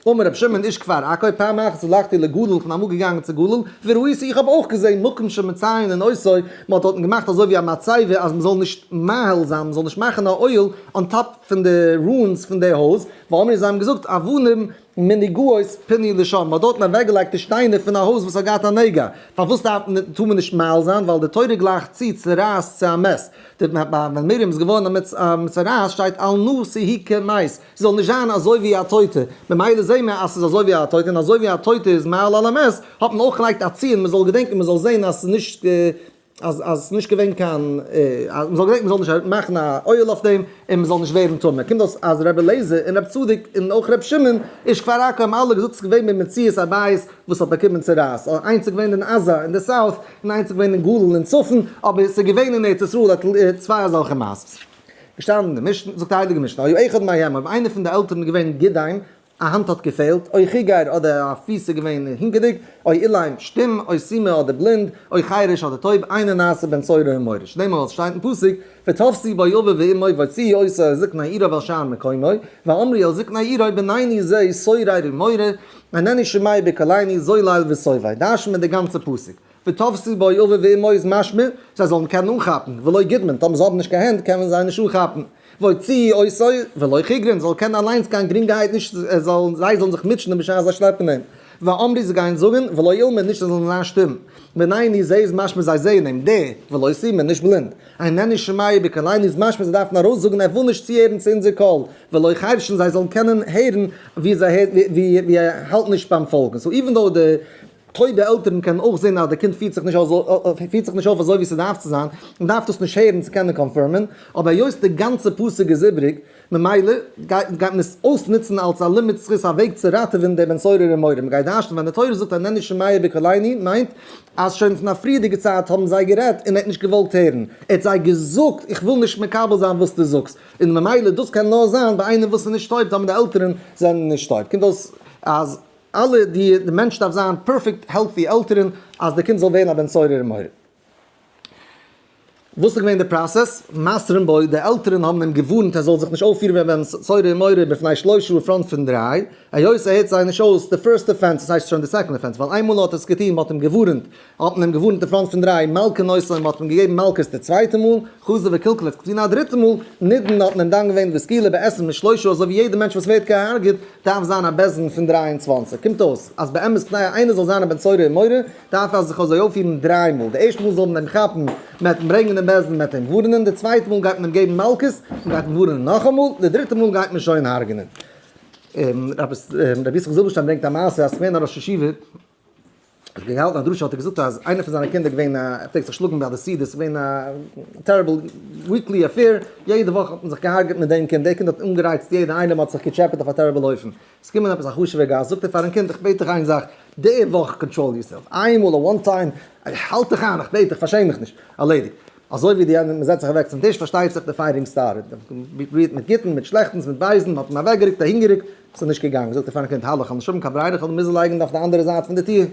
אמר רבי שמעון איש כפר עכו, פעם אחת הלכתי לגליל, כ'בין אמאל געגאנגען צו גליל, וראיתי, איך האב אויך געזעהן מקום שמצייןין אותו, מ'האט דארטן געמאכט אזוי ווי א מצבה אז מ'זאל נישט מאהיל זיין, מ'זאל נישט מאכן א אוהל on top פון די ruins פון די הויז, ואמרו זיי האבן געזאגט אבנים מנוגעות פינו לשם, מ'האט דארטן אוועקגעלייגט די שטיינער פון א הויז וואס האט געהאט א נגע, פארוואס דארף מען טאר מען נישט מאהיל זיין, ווייל די תורה גלייכט צו צרעת צו א מת, ווען מרים איז געווארן א מצורעת שטייט אל נא תהי כמת, ס'זאל נישט זיין אזוי ווי א טויטע, ממילא זעהן מיר אז ס'איז אזוי ווי א טויטע, און אזוי ווי א טויטע איז מאהיל על המת, האט מען אויך געלייגט א ציון מ'זאל געדענקען מ'זאל זעהן אז ס'איז נישט אז אז ס'איז נישט געווען קיין אז מ'זאל געדענקען מ'זאל נישט מאכן א אוהל אויף דעם און מ'זאל נישט ווערן טמא, קומט אויס אז רבי אליעזר און רבי צדוק און אויך רבי שמעון איש כפר עכו האבן אלע געזאגט ס'איז געווען במציאות א בית וואס האט באקומען צרעת, איינס איז געווען אין עזה אין די south און איינס איז געווען אין גליל אין צפון, אבער ס'איז געווען אין ארץ ישראל צוויי אזעלכע מעשות. געשטאנען אין די משנה, זאגט די הייליגע משנה, היה אחד מהם, אויב איינער פון די עלטערן איז געווען גודעים, א האנט האט געפעלט, או חיגר אדער א פיס איז געווען הינקעדיג, או אילם, שטום, או סומא אדער בלינד, או חרש אדער טויב, אינו נעשה בן סורר ומורה. שנאמר וואס שטייט אין פסוק, ותפשו בו אביו ואמו והוציאו אותו אל זקני עירו ואל שער מקומו, ואמרו אל זקני עירו בנינו זה סורר ומורה, איננו שומע בקולנו זולל וסובא. דרש'נט מען די גאנצע פסוק. ותפשו בו אביו ואמו איז משמע, זיי זאלן קענען אנכאפן, ולא גודמין, טאמער זיי האבן נישט קיין הענט קען מען זיי נישט אנכאפן, והוציאו אותו ולא חיגרין, זאל קענען אליינס גיין גרינגערהייט נישט זאלן זיי זאלן זיך מוטשענען בשעת זיי שלעפן אים, ואמרו זיי גייען זאגן, ולא אילמין נישט זיי זאלן זיין שטום, בנינו זה איז משמע זיי זעען אים, די, ולא סומין נישט בלינד, איננו שומע בקולנו איז משמע זיי דארפן ארויסזאגן ער וויל נישט צוהערן צו אונזער קול, ולא חרשין זיי זאלן קענען הערן ווי ער האלט נישט ביים פאלגן, so even though די. טויבע עלטערן קענען אויך זען אז די קינד פירט זיך נישט פירט זיך נישט אויף אזוי ווי ס'דארף צו זיין, מען דארף דאס נישט הערן צו קענען confirm ען, אבער היות די גאנצע פסוק איז איבריג, ממילא גייט מען עס אויסנוצן אלס א לימוד זכות א וועג צו ראטעווען די בן סורר ומורה, מען גייט דרש'נען ווען די תורה זאגט איננו שומע בקולנו מיינט אז שוין פון א פריערדיגע צייט האבן זיי גערעדט און ער האט נישט געוואלט הערן, ער האט זיי געזאגט איך וויל נישט מקבל זיין וואס דו זאגסט, און ממילא דאס קען נאר זיין ביי איינער וואס איז נישט טויב טאמער די עלטערן זענען נישט טויב, קומט אויס אז. אלע די די מענטש דארף זיין perfect healthy עלטערן אז די קינד זאל ווערן א בן סורר ומורה. וואס איז געווען די process? מתרין בו, די עלטערן האבן אים געווארנט ער זאל זיך נישט אויפפירן ווי א בן סורר ומורה בפני שלושה אין front פון דריי, היות ער הערט זיי נישט אויס די first offense, עס הייסט שוין די second offense, ווייל איינמאל האט ער עס געטון, מען האט אים געווארנט, האט מען אים געווארנט אין front פון דריי, מלקין אותו און מען האט אים געגעבן מלקות די צווייטע מאל, חזר וקלקל האט עס געטון א דריטע מאל, נידון האט מען אים דן געווען בסקילה בעשרים ושלושה אזוי ווי יעדע מענטש וואס ווערט געהארגעט דארף זיין א בית דין פון 23, קומט אויס אז באמת כדי איינער זאל זיין א בן סורר ומורה דארף ער זיך אזוי אויפפירן דריי מאל, די ערשטע מאל זאל מען אים כאפן, מען וועט אים ברענגען אין בית דין מען וועט אים ווארענען, די צווייטע מאל גייט מען אים געבן מלקות, מען גייט אים ווארענען נאכאמאל, די דריטע מאל גייט מען שוין הרג'נען. רבי יצחק זילבערשטיין ברענגט א מעשה אז ס'געווען א ראש ישיבה. האט געהאלטן א דרשה האט ער געזאגט אז איינער פון זיינע קינדער געווען א ער פלעגט זיך שלאגן ביי די סעודות געווען א terrible weekly affair, יעדע וואך האט מען זיך געהארגעט מיט דעם קינד, דער קינד האט אנגערייצט יעדע איינעם האט זיך געטשעפעט אויף א terrible אופן, עס קומען עפעס א חשוב'ער גאסט זאגט ער פארן קינד איך בעט דיך איין זאך די וואך control yourself, איינמאל א one time האלט דיך איין איך בעט דיך פארשעם מיך נישט, ארלעדיגט. אזוי ווי די מען זעצט זיך אוועק צום טיש פארשטייט זיך די fighting started, מיט גוטן מיט שלעכטנס מיט בייזן, מען האט אים אוועקגערוקט אהינגערוקט, ס'איז נישט געגאנגען, זאגט ער פארן קינד, האלא, כ'וועל נישט האבן קיין ברירה, כ'וועל מוזן לייגן אויף די אנדערע זייט פון די טיר.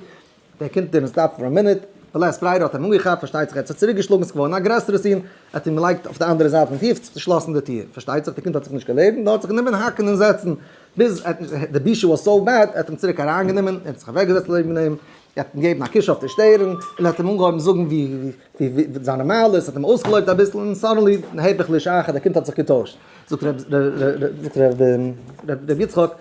דער קינד didn't stop for a minute, בלית ברירה האט אים אנגעכאפט, פארשטייט זיך ער האט זיך צוריקגעשלאגן, ס'איז געווארן א גרעסערע scene, ער האט אים געלייגט אויף די אנדערע זייט פון טיר, צושלאסן די טיר, פארשטייט זיך די קינד האט זיך נישט געלערנט, נאר האט זיך גענומען האקן און זעצן, ביז ער האט נישט, די בושה was so bad, ער האט אים צוריק אריינגענומען, ער האט זיך אוועקגעזעצט לעבן אים, ער האט אים געגעבן א קוש אויף די שטערן, און ער האט אים אנגעהויבן זאגן ווי זיינע מעלות, האט אים אויסגעלויבט אביסל, און suddenly, נהפך לאיש אחר, דער קינד האט זיך געטוישט. זאגט ר' יצחק,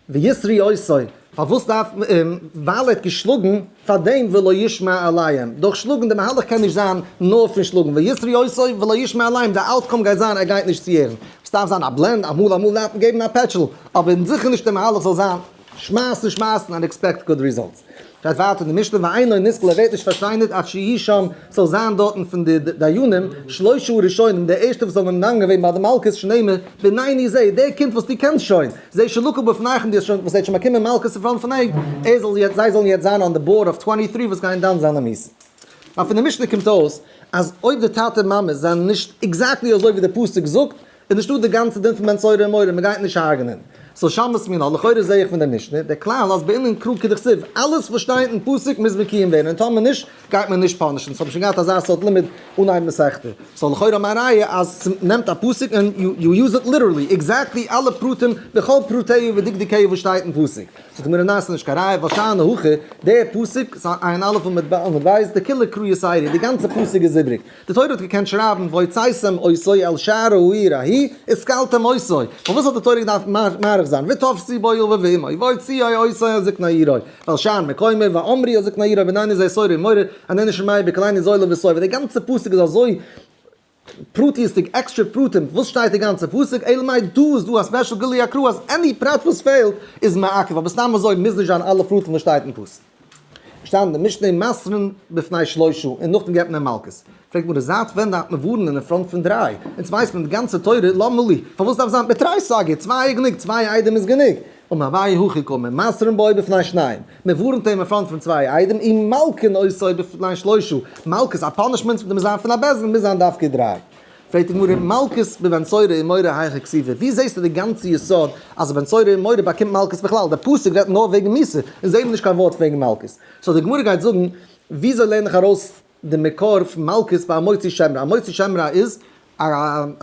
ויתרו אותו, פארוואס דארף מען, ווייל ער האט געשלאגן, פאר דעם ולא ישמע אליהם, דורך שלאגן, די מהלך קען נישט זיין נאר פון שלאגן, ויתרו אותו ולא ישמע אליהם, די outcome גייט זיין ער גייט נישט צוהערן, עס דארף זיין א blend, אמאל אמאל דארף מען געבן א פעטשל, אבער זיכער נישט די מהלך זאל זיין שמייסן שמייסן and expect good results. שטייט ווייטער אין די משנה ואינו נסקל ער ווערט נישט פארשטיינערט עד שיהיו שם ס'זאל זיין דארטן פון די דיינים שלושה הראשונים די ערשטע וואס האבן דן געווען ביי די מלקות שנאמר בנינו זה דער קינד וואס דו קענסט שוין זה שלקה בפניכם דו האסט שוין וואס ער האט שוין באקומען מלקות אין front פון ענק ער זאל יעצט זיי זאלן יעצט זיין on the board of 23 וואס גייען דן זיין א מיתה. ווייל פון די משנה קומט אויס אז אויב די טאטע און מאמע זענען נישט exactly אזוי ווי די פסוק זאגט איז נישטא די גאנצע דין פון בן סורר ומורה, מען גייט נישט הרג'נען. so שמעת מינה, לכאורה זעה איך פון די משנה, דער כלל אז בעינן קרא כדכתיב, אלעס וואס שטייט אין פסוק מוז מקוים ווערן און טאמער נישט גייט מען נישט punish ן, so האב שוין געהאט אזא סארט לימוד אנהייב מסכתא. so לכאורה האט מען א ראיה אז ס'נעמט א פסוק און you use it literally, exactly אלע פרטים בכל פרטיו ודקדוקיו וואס שטייט אין פסוק. זאגט די גמרא ניין ס'איז נישט קיין ראיה ווייל שאני הכא, דער פסוק, ס'איז עיין א' עמוד ב', דכוליה קרא יתירא, די גאנצע פסוק איז איבריג. די תורה האט געקענט שרייבן והוצאתם אותו אל שער העיר ההיא וסקלתם אותו, פארוואס האט די תורה געדארפט מאריך זיין ותפסו בו אביו ואמו והוציאו אותו אל זקני עירו ואל שער מקומו ואמרו אל זקני עירו בנינו זה סורר ומורה איננו שומע בקולנו זה עולה וסובא, די גאנצע פסוק איז אזוי פרטיות'דיג עקסטרע פרטים, וואס שטייט די גאנצע פסוק? אלא מאי דא איז דא א special גילוי הקרא אז any פרט וואס פעלט איז מעכב, אבער סתם אזוי מוז נישט זיין אלע פרטים וואס שטייט אין פסוק. שטאנען די משנה מתרין בפני שלושה און נאכדעם געבט מען מלקות. פרעגט גמרא זייט ווען דארף מען ווארענען אין front פון דריי? אונז ווייסט מען די גאנצע תורה למה לי? פארוואס דארף זיין בתרי סגי? צוויי איז גענוג, צוויי עדים איז גענוג. אמר אביי הכי קאמר מתרין בו בפני שניים, מען ווארענט אים אין front פון צוויי עדים ומלקין אותו בפני שלושה, מלקות א punishment מוז זיין פון א בית דין מוז זיין דווקא דריי. פרעגט די גמרא, מלקות בבן סורר ומורה היכא כתיבא, ווי זעסטו די גאנצע יסוד אז א בן סורר ומורה באקומט מלקות בכלל? דער פסוק רעדט נאר וועגן מיתה, און זעהן מיר נישט קיין ווארט וועגן מלקות. so די גמרא גייט זאגן, וויאזוי לערן איך ארויס די מקור פון מלקות ביי א מוציא שם רע? א מוציא שם רע איז א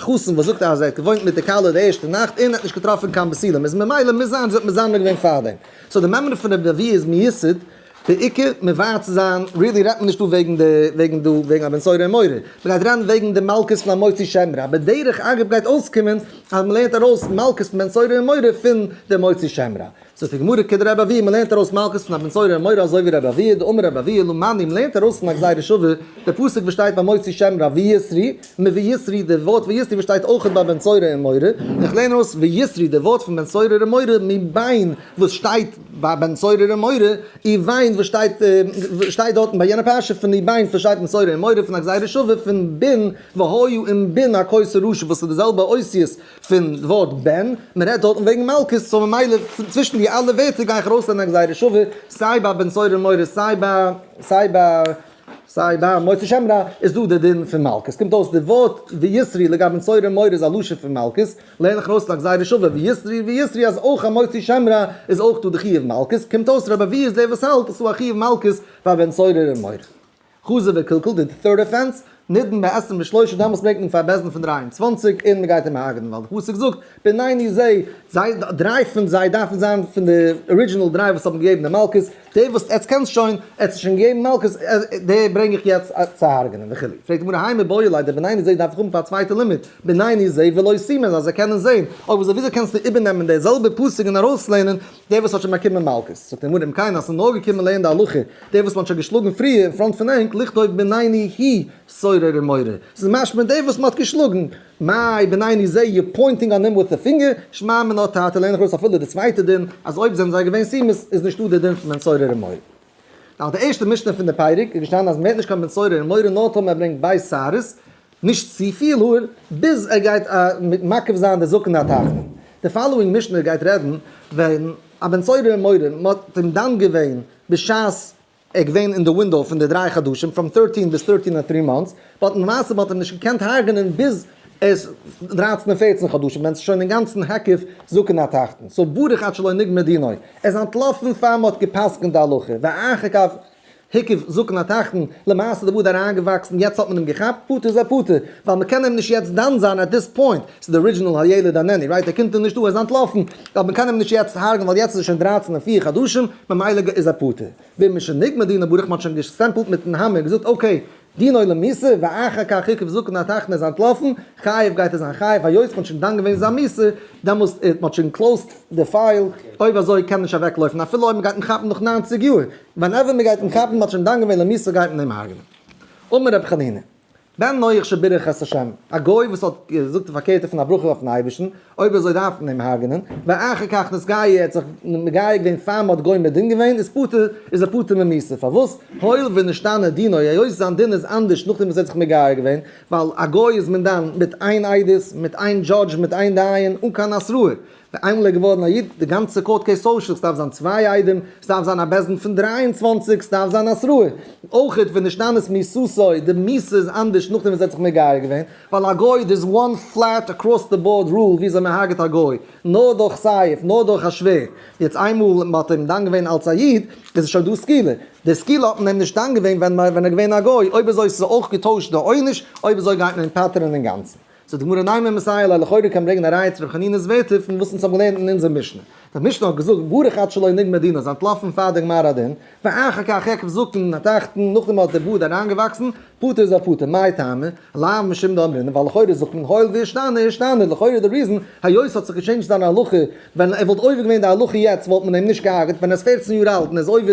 חתן וואס זאגט אז ער האט געוואוינט מיט די כלה די ערשטע נאכט און ער האט נישט געטראפן קיין בתולים, איז ממילא מוז זיין זי האט מזנה געווען פארדעם. so די מימרא פון רבי אבהו איז מיוסד בעיקר מבאר צו זיין, really רעדט מען נישט דא וועגן די וועגן דא וועגן א בן סורר ומורה, מען גייט רעדן וועגן די מלקות פון א מוציא שם רע, בדרך אגב גייט אויסקומען אז מען לערנט ארויס מלקות פון בן סורר ומורה פון די מוציא שם רע. זאגט די גמרא כדרבי אבהו, מען לערנט ארויס מלקות פון א בן סורר ומורה אזוי ווי רבי אבהו, דאמר רבי אבהו למה לי, מען לערנט ארויס פון א גזירה שווה די פסוק וואס שטייט ביי מוציא שם רע ויתרו, מויתרו די ווארט ויתרו וואס שטייט אויכעט ביי בן סורר ומורה, און איך לערן ארויס ויתרו די ווארט פון בן סורר ומורה מבין וואס שטייט ביי בן סורר ומורה, ובין וואס שטייט שטייט דארטן ביי יענע פרשה פון ובין וואס שטייט בן סורר ומורה פון א גזירה שווה פון בן והיה אם בן הכות הרשע וואס איז די זעלבע אותיות פון ווארט בן, מען רעדט דארטן וועגן מלקות, so ממילא צווישן די אלע ווערטער גיי איך ארויסלערנען א גזירה שווה סיי ביי בן סורר ומורה סיי ביי סיי ביי סיי ביי מוציא שם רע איז דא די דין פון מלקות. קומט אויס די ווארט ויתרו לגבי בן סורר ומורה איז א לשון פון מלקות, לערן איך ארויס א גזירה שווה ויתרו ויתרו אז אויך א מוציא שם רע איז אויך דא די חיוב מלקות, קומט אויס רבי אבהו איז דער וואס האלט אז ס'דא א חיוב מלקות ביי בן סורר ומורה. חזר וקלקל, די third offense, נידון ב-23 דעמאלס ברענגט מען פאר בית דין פון 23 און מ'גייט אים הרג'נען ווייל די פסוק זאגט בנינו זה, זיי, דריי פון זיי דארפן זיין פון די original דריי וואס האבן געגעבן די מלקות, דער וואס עטס קענסט שוין, עטס האט שוין געגעבן מלקות, דער ברענג איך יעצט צו הרג'נען וכו'. פרעגט די גמרא האי מיבעי ליה דבנינו זה דארף איך האבן פאר א צווייטע לימוד, בנינו זה ולא סומין אז זיי קענען זען, אויב אזוי וויאזוי קענסטו איבערנעמען דער זעלבער פסוק און ארויסלערנען דער וואס האט שוין באקומען מלקות? זאגט די גמרא אם כן אז ס'איז נאר געקומען לערנען די הלכה, דער וואס מ'האט שוין געשלאגן פריער אין front פון ענק לכתוב בנינו הוא סורר ומורה, ס'איז משמע דער וואס מ'האט געשלאגן, מאי בנינו זה you pointing on him with the finger, שמע מינה תרתי לערן איך ארויס אפילו די צווייטע דין אז אויב זענען זיי געווען סומות איז נישטא די דין פון בן סורר ומורה. נאך די ערשטע משנה פון די פרק איז געשטאנען אז מען ווערט נישט קיין בן סורר און מורה נאר טאמער ער ברענגט בית שערות, נישט צופיל האר, ביז ער גייט מקיף זיין די זקן התחתון. די following משנה גייט רעדן ווען א בן סורר און מורה, מען האט אים דן געווען בשעת ער געווען אין די window פון די 3 חדשים, from 13 ביז 13 און 3 months, but למעשה מען האט אים נישט געקענט הרג'נען ביז ער איז 13 און 14 חדשים, ווען ס'איז שוין אינגאנצן הקיף זקן התחתון. So ברח עד שלא נגמר דינו. ער איז אנטלאפן פאר מען האט גע'פסק'נט די הלכה. ואחר כך הקיף זקן התחתון, למעשה די בארד אריינגעוואקסן, יעצט האט מען אים געכאפט, פטור איז ער פטור, ווייל מען קען אים נישט יעצט דן זיין at this point, ס'איז די original הילד איננו, right? ער קומט נישט דא, ער איז אנטלאפן, אבער מען קען אים נישט יעצט הרג'ן ווייל יעצט איז ער שוין 13 און 4 חדשים, ממילא איז ער פטור. ווען משנגמר דינו ברח, מען האט שוין געסעמפלט מיטן האמער, געזאגט okay, דינו למיתה, ואחר כך הקיף זקן התחתון איז אנטלאפן, חייב גייט ער זיין חייב, היות מען האט שוין דן געווען זיין מיתה, דעמאלסט מען האט שוין closed די file, אויב אזוי קען מען נישט אוועקלויפן, אפילו אויב מען גייט אים כאפן נאך 90 יאר, whenever מען גייט אים כאפן, מען האט שוין דן געווען למיתה גייט מען אים הרג'נען. אמר רבי חנינא, בן נח שבירך את השם, א גוי וואס האט געזאגט די פארקערטע פון א ברכה אויפן אייבערשטן, אויב אזוי דארף מען אים הרג'נען, ואחר כך נתגייר, ער האט זיך מגייר געווען פאר מען האט גומר דין געווען, איז פטור, איז ער פטור ממיתה. פארוואס? הואיל ונשתנה דינו, היות זיין דין איז אנדערש נאכדעם וואס ער האט זיך מגייר געווען, ווייל א גוי איז מען דן מיט איין עדות, מיט איין judge, מיט איין דיין, אן קיין התראה. ווען איינמאל ער איז געווארן א איד, די גאנצע court case טוישט זיך, ס'דארף זיין צוויי עדים, ס'דארף זיין א בית דין פון 23, ס'דארף זיין התראה. אויך ונשתנית מיתתו, די מיתה איז אנדערש נאכדעם וואס ער האט זיך מגייר געווען, ווייל א גוי, there's one flat across the board rule וויאזוי מען הרג'ט א גוי, נאר דורך סייף, נאר דורך א שווערד. יעצט איינמאל מען האט אים דן געווען אלס א איד, איז עס שוין דא סקילה. די סקילה האט מען אים נישט דן געווען ווען ער איז געווען א גוי, אויב אזוי איז עס אויך געטוישט די עונש, אויב אזוי גייט מען אים פטר'ן אינגאנצן. זאגט די גמרא נימא מסייע ליה, לכאורה קען ברענגען א ראיה צו רבי חנינא'ס ווערטער פון וואס אונז האבן געלערנט אין אונזער משנה. די משנה האט געזאגט ברח עד שלא נגמר דינו, איז אנטלאפן פאר די גמר הדין, ואחר כך הקיף זקן התחתון, נאכדעם האט די בארד אריינגעוואקסן, פטור איז ער פטור, מאי טעמא? לאו משום דאמרינן, ווייל לכאורה זאגט מען הואיל ואשתני אשתני, לכאורה די reason, היות האט זיך געטשעינדזשט זיין הלכה, ווען ער וואלט עובר געווען די הלכה יעצט וואלט מען אים נישט געהארגעט, ווען ער איז 14 יאר אלט און ער איז עובר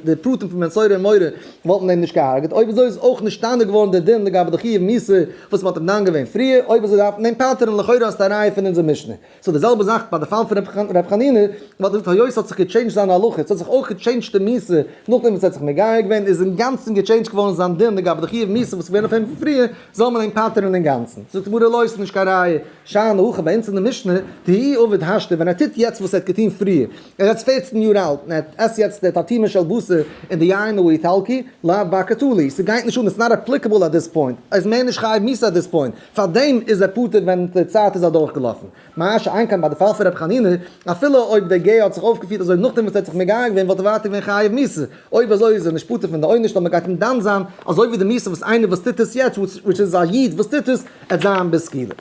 די פרטים פון בן סורר ומורה וואלט מען אים נישט געהארגעט, אויב אזוי איז אויך נשתנה געווארן די דין לגבי די חיוב מיתה וואס מען האט אים דן געווען פריער, אויב אזוי דארף מען אים פטר'ן, לכאורה האסטו א ראיה פון אונזער משנה. So די זעלבע זאך ביי די פאל פון ר' חנינא, וואלט געזאגט היות ס'האט זיך געטשעינדזשט זיין הלכה, ס'האט זיך אויך געטשעינדזשט די מיתה, נאכדעם וואס ער האט זיך מגייר געווען איז אינגאנצן געטשעינדזשט געווארן זיין דין לגבי די חיוב מיתה וואס איז געווען אויף אים פון פריער, זאל מען אים פטר'ן אינגאנצן. זאגט די גמרא לא, ס'איז נישט קיין ראיה, שאני הכא ביי אונז אין די משנה, דאי עביד השתא, ווען ער טוט יעצט וואס ער האט געטון פריער, ער איז יעצט 14 יאר אלט און ער עסט יעצט די תרטימא של בשר און די יין האיטלקי, לאו בר קטלא, ס'גייט נישט אן, it's not applicable at this point, ער איז מער נישט חייב מיתה at this point, פארדעם איז ער פטור ווען די צייט איז אדורכגעלאפן. מה שאין כן ביי די פאל פון רבי חנינא, אפילו אויב דער גר האט זיך אויפגעפירט אזוי נאכדעם וואס ער האט זיך מגייר געווען וואלט ער ווייטער געווען חייב מיתה, אויב אזוי איז ער נישט פטור פון די עונש נאר מען גייט אים דן זיין אזוי ווי די מיתה וואס איינער וואס טוט עס יעצט which איז א איד וואס טוט עס, עט זיין בסקילה.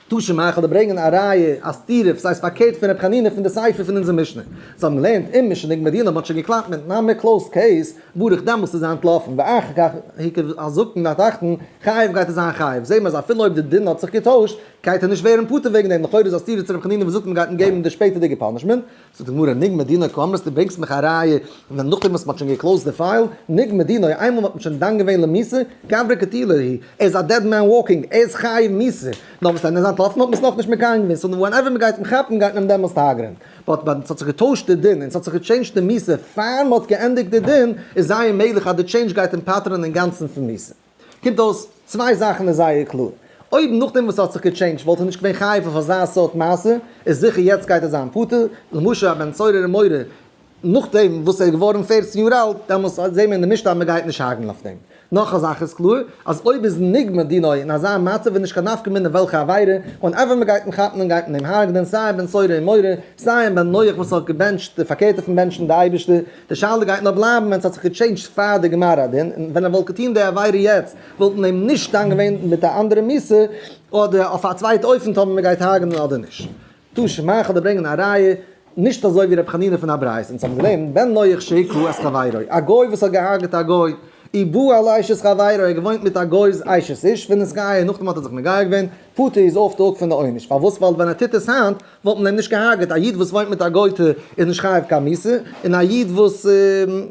תא שמע, איך וועל דיר ברענגען א ראיה, א סתירה, ס'הייסט פארקערט פון רבי חנינא פון די סיפא פון אונזער משנה. זיי האבן געלערנט אין משנה נגמר דינו, מ'האט שוין געקלאפט מיט נאמען closed case, ברח דעמאלטס איז ער אנטלאפן, ואחר כך הקיף הזקן התחתון, חייב גייט ער זיין חייב. זעהן מיר אז אפילו אויב די דין האט זיך געטוישט, גייט ער נישט ווערן פטור וועגן דעם, לכאורה איז א סתירה צו רבי חנינא וואס זאגט מ'גייט אים געבן די שפעטערדיגע punishment. זאגט די גמרא, נגמר דינו קאמרת, דו ברענגסט מיך א ראיה, ווען נאכדעם וואס מ'האט שוין געקלאוזט די file, נגמר דינו, איינמאל מ'האט שוין דן געווען למיתה, גברא קטילא הוא, ער איז א dead man walking, ער איז חייב מיתה, נאר וואס ווען ער איז אנטלאפן האט מען עס נאכנישט מקיים געווען, so whenever מ'גייט אים כאפן גייט מען אים דעמאלסט הרג'נען. but ווען ס'האט זיך געטוישט די דין און ס'האט זיך געטשעינדזשט די מיתה פאר מ'האט געענדיגט די דין, איז זייער מעגליך אז די change גייט אים פטר'ן אינגאנצן פון מיתה. קומט אויס, צוויי זאכן איז זייער קלאר. אויב נאכדעם וואס ס'האט זיך געטשעינדזשט וואלט ער נישט געווען חייב אויף אזא סארט מעשה, איז זיכער יעצט גייט ער זיין פטור. למשל א בן סורר ומורה, נאכדעם וואס ער איז געווארן 14 יאר אלט, דעמאלס זעהן מיר אין די משנה אז מ'גייט נישט הרג'ן אויף דעם. נאך א זאך איז קלאר, אז אויב איז נגמר דינו אין אזא מצב איז נישט קיין נפקא מינה וועלכע עבירה, whenever מ'גייט אים כאפן און גייט מען אים הרג'נען, סיי א בן סורר ומורה, סיי א בן נח וואס האט געבענטשט די פארקערטע פון בענטשן די אייבערשטער, די שאלה גייט נאר בלייבן ווען ס'האט זיך געטשעינדזשט פאר די גמר הדין, און ווען ער וואלט געטון די עבירה יעצט וואלט מען אים נישט דן געווען מיט א אנדערע מיתה, אדער אויף א צווייטע אופן טאמער מ'גייט הרג'נען אדער נישט. תא שמע, איך וועל דיר ברענגען א ראיה, נישט אזוי ווי רבי חנינא פון א ברייתא, אונז האבן געלערנט, בן נח שהכה את חברו, א גוי וואס האט געהארגעט א גוי, ובא על אשת חברו, ער האט געוואוינט מיט א גוי'ס אשת איש, ונתגייר, נאכדעם האט ער זיך מגייר געווען, פטור איז off the hook פון די עונש, פארוואס? ווייל ווען ער טוט עס היינט, וואלט מען אים נישט געהארגעט, א איד וואס וואוינט מיט א גוי'טע איז נישט חייב קיין מיתה, און א איד וואס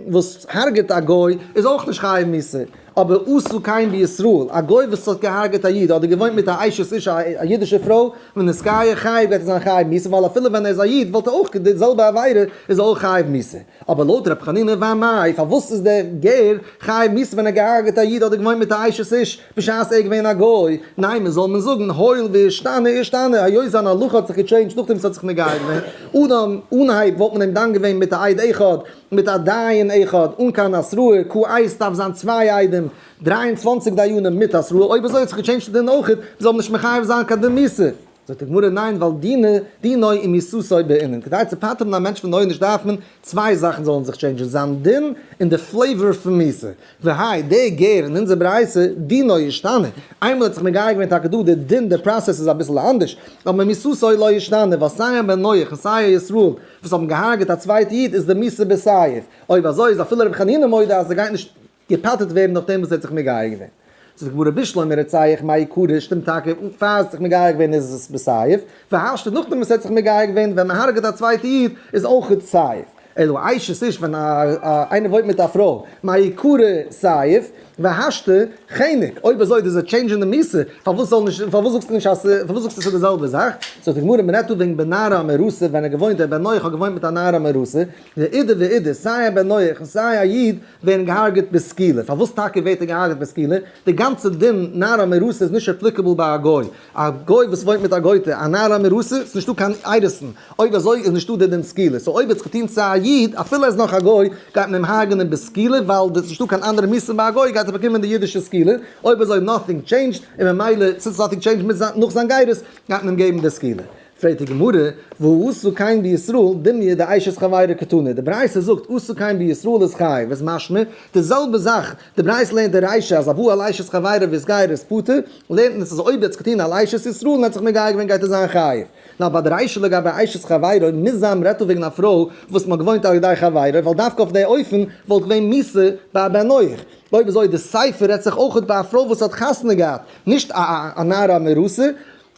וואס הרג'עט א גוי איז אויך נישט חייב מיתה. אבער עשה כן בישראל, א גוי וואס האט געהארגעט א איד אדער געוואוינט מיט א אשת איש א אידישע פרוי, ונתגייר חייב גייט ער זיין חייב מיתה, ווייל אפילו ווען ער איז א איד וואלט ער אויך די זעלבע עבירה איז ער אויך חייב מיתה. אבער לויט ר' חנינא ואמאי, פארוואס איז דער גר חייב מיתה ווען ער געהארגעט א איד אדער געוואוינט מיט א אשת איש בשעת ער איז געווען א גוי? ניין, מען זאל מען זאגן הואיל ואשתנה אשתנה, היות זיין הלכה האט זיך געטשעינדזשט נאכדעם וואס ער האט זיך מגייר געווען, אדם אנהייב וואלט מען אים דן געווען מיט א עד אחד, מיט א דיין אחד, אן קיין התראה, כעת דארף זיין צוויי עדים, 23 דיינים מיט התראה, אויב אזוי האט זיך געטשעינדזשט די דין אויכעט, מען זאל נישט מחייב זיין קיין דין מיתה. זאגט די גמרא ניין ווייל דינא דינו ומיתתו בעינן, כדי צו פטר'ן א מענטש פון עונש דארף מען צוויי זאכן זאלן זיך טשעינדזשן, זיין דין און די flavor פון מיתה, והאי דער גר אין אונזער ברייתא דינו ישתנה, איינמאל ער האט זיך מגייר געווען טאקע דא די דין די process איז אביסל אנדערש, אבער מיתתו לא ישתנה ווייל סיי א בן נח און סיי א ישראל וואס האבן געהארגעט א צווייטע איד איז די מיתה בסייף, אויב אזוי איז אפילו רבי חנינא מודה אז ער גייט נישט געפטר'ט ווערן נאכדעם וואס ער האט זיך מגייר געווען. זאגט די גמרא בשלמא רוצח מעיקרא, שטימט טאקע, פאר ער האט זיך מגייר געווען איז עס בסייף, והשתא נאכדעם וואס ער האט זיך מגייר געווען ווען מען הרג'עט א צווייטע איד איז אויך סייף. אלא אשת איש ווען איינער וואוינט מיט א פרוי מעיקרא סייף, והשתא חנק, אויב אזוי דאס איז א change אין די מיתה, פארוואס זאל נישט, פארוואס זאגסטו נישט אז, פארוואס זאגסטו ס'איז די זעלבע זאך? זאגט די גמרא מען רעדט דא וועגן בנערה המאורסה ווען ער געוואוינט, דער בן נח האט געוואוינט מיט א נערה המאורסה, ואידי ואידי, סיי א בן נח און סיי א איד, ווערן געהארגעט בסקילה. פארוואס טאקע ווערט ער געהארגעט בסקילה? די גאנצע דין נערה המאורסה איז נישט applicable ביי א גוי. א גוי וואס וואוינט מיט א גויטע, א נערה המאורסה, ס'איז נישטא קיין אירוסין. אויב אזוי איז נישטא די דין סקילה. so אויב האט זיך געטון צו א איד, אפילו ער איז נאך א גוי, גייט מען אים הרג'נען בסקילה, ווייל ס'איז נישטא קיין אנדערע מיתה ביי א גוי, גייט ער באקומען די אידישע סקילה. אויב אזוי nothing changed, און ממילא since nothing changed נאך זיין גירות, גייט מען אים געבן די סקילה. פרעגט די גמרא, והא עשה כן בישראל דומיא דאשת חבירו קתני, די ברייתא זאגט עשה כן בישראל איז חייב, איז משמע די זעלבע זאך, די ברייתא לערנט די רישא אז הבא על אשת חבירו והתגייר איז פטור, לערנט מען עס אז אויב ער האט עס געטון על אשת ישראל און האט זיך מגייר געווען גייט ער זיין חייב. נאר ביי די רישא לגבי אשת חבירו מוז זיין מ'רעדט דא וועגן א פרוי וואס מ'האט געוואוינט על ידי חבירו, ווייל דווקא אויף די אופן וואלט געווען מיתה ביי א בן נח. אויב אזוי די סיפא רעדט זיך אויכעט ביי א פרוי וואס האט חתונה געהאט, נישט א נערה המאורסה.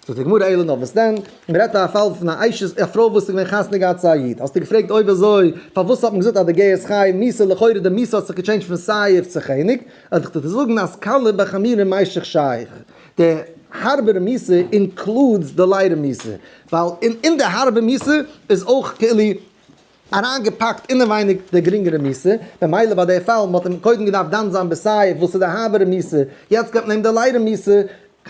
זאגט די גמרא אלא נאר וואס דען, מען רעדט א פאל פון א אשת, א פרוי וואס איז געווען חתונה געהאט צו א איד, האסטו געפרעגט אויב אזוי פארוואס האט מען געזאגט אז די גר איז חייב מיתה, לכאורה די מיתה האט זיך געטשעינדזשט פון סייף צו חנק, וועל איך דיר זאגן אז קלה בחמורה מישך שייך, די הארבערע מיתה includes די לייטער מיתה, ווייל אין די הארבע מיתה איז אויך כאילו אריינגעפאקט אינעווייניג די גרינגערע מיתה, ממילא ביי די פאל מען האט אים קודם געדארפט דן זיין בסייף וואס איז די הארבערע מיתה, יעצט געבט מען אים די לייטערע מיתה,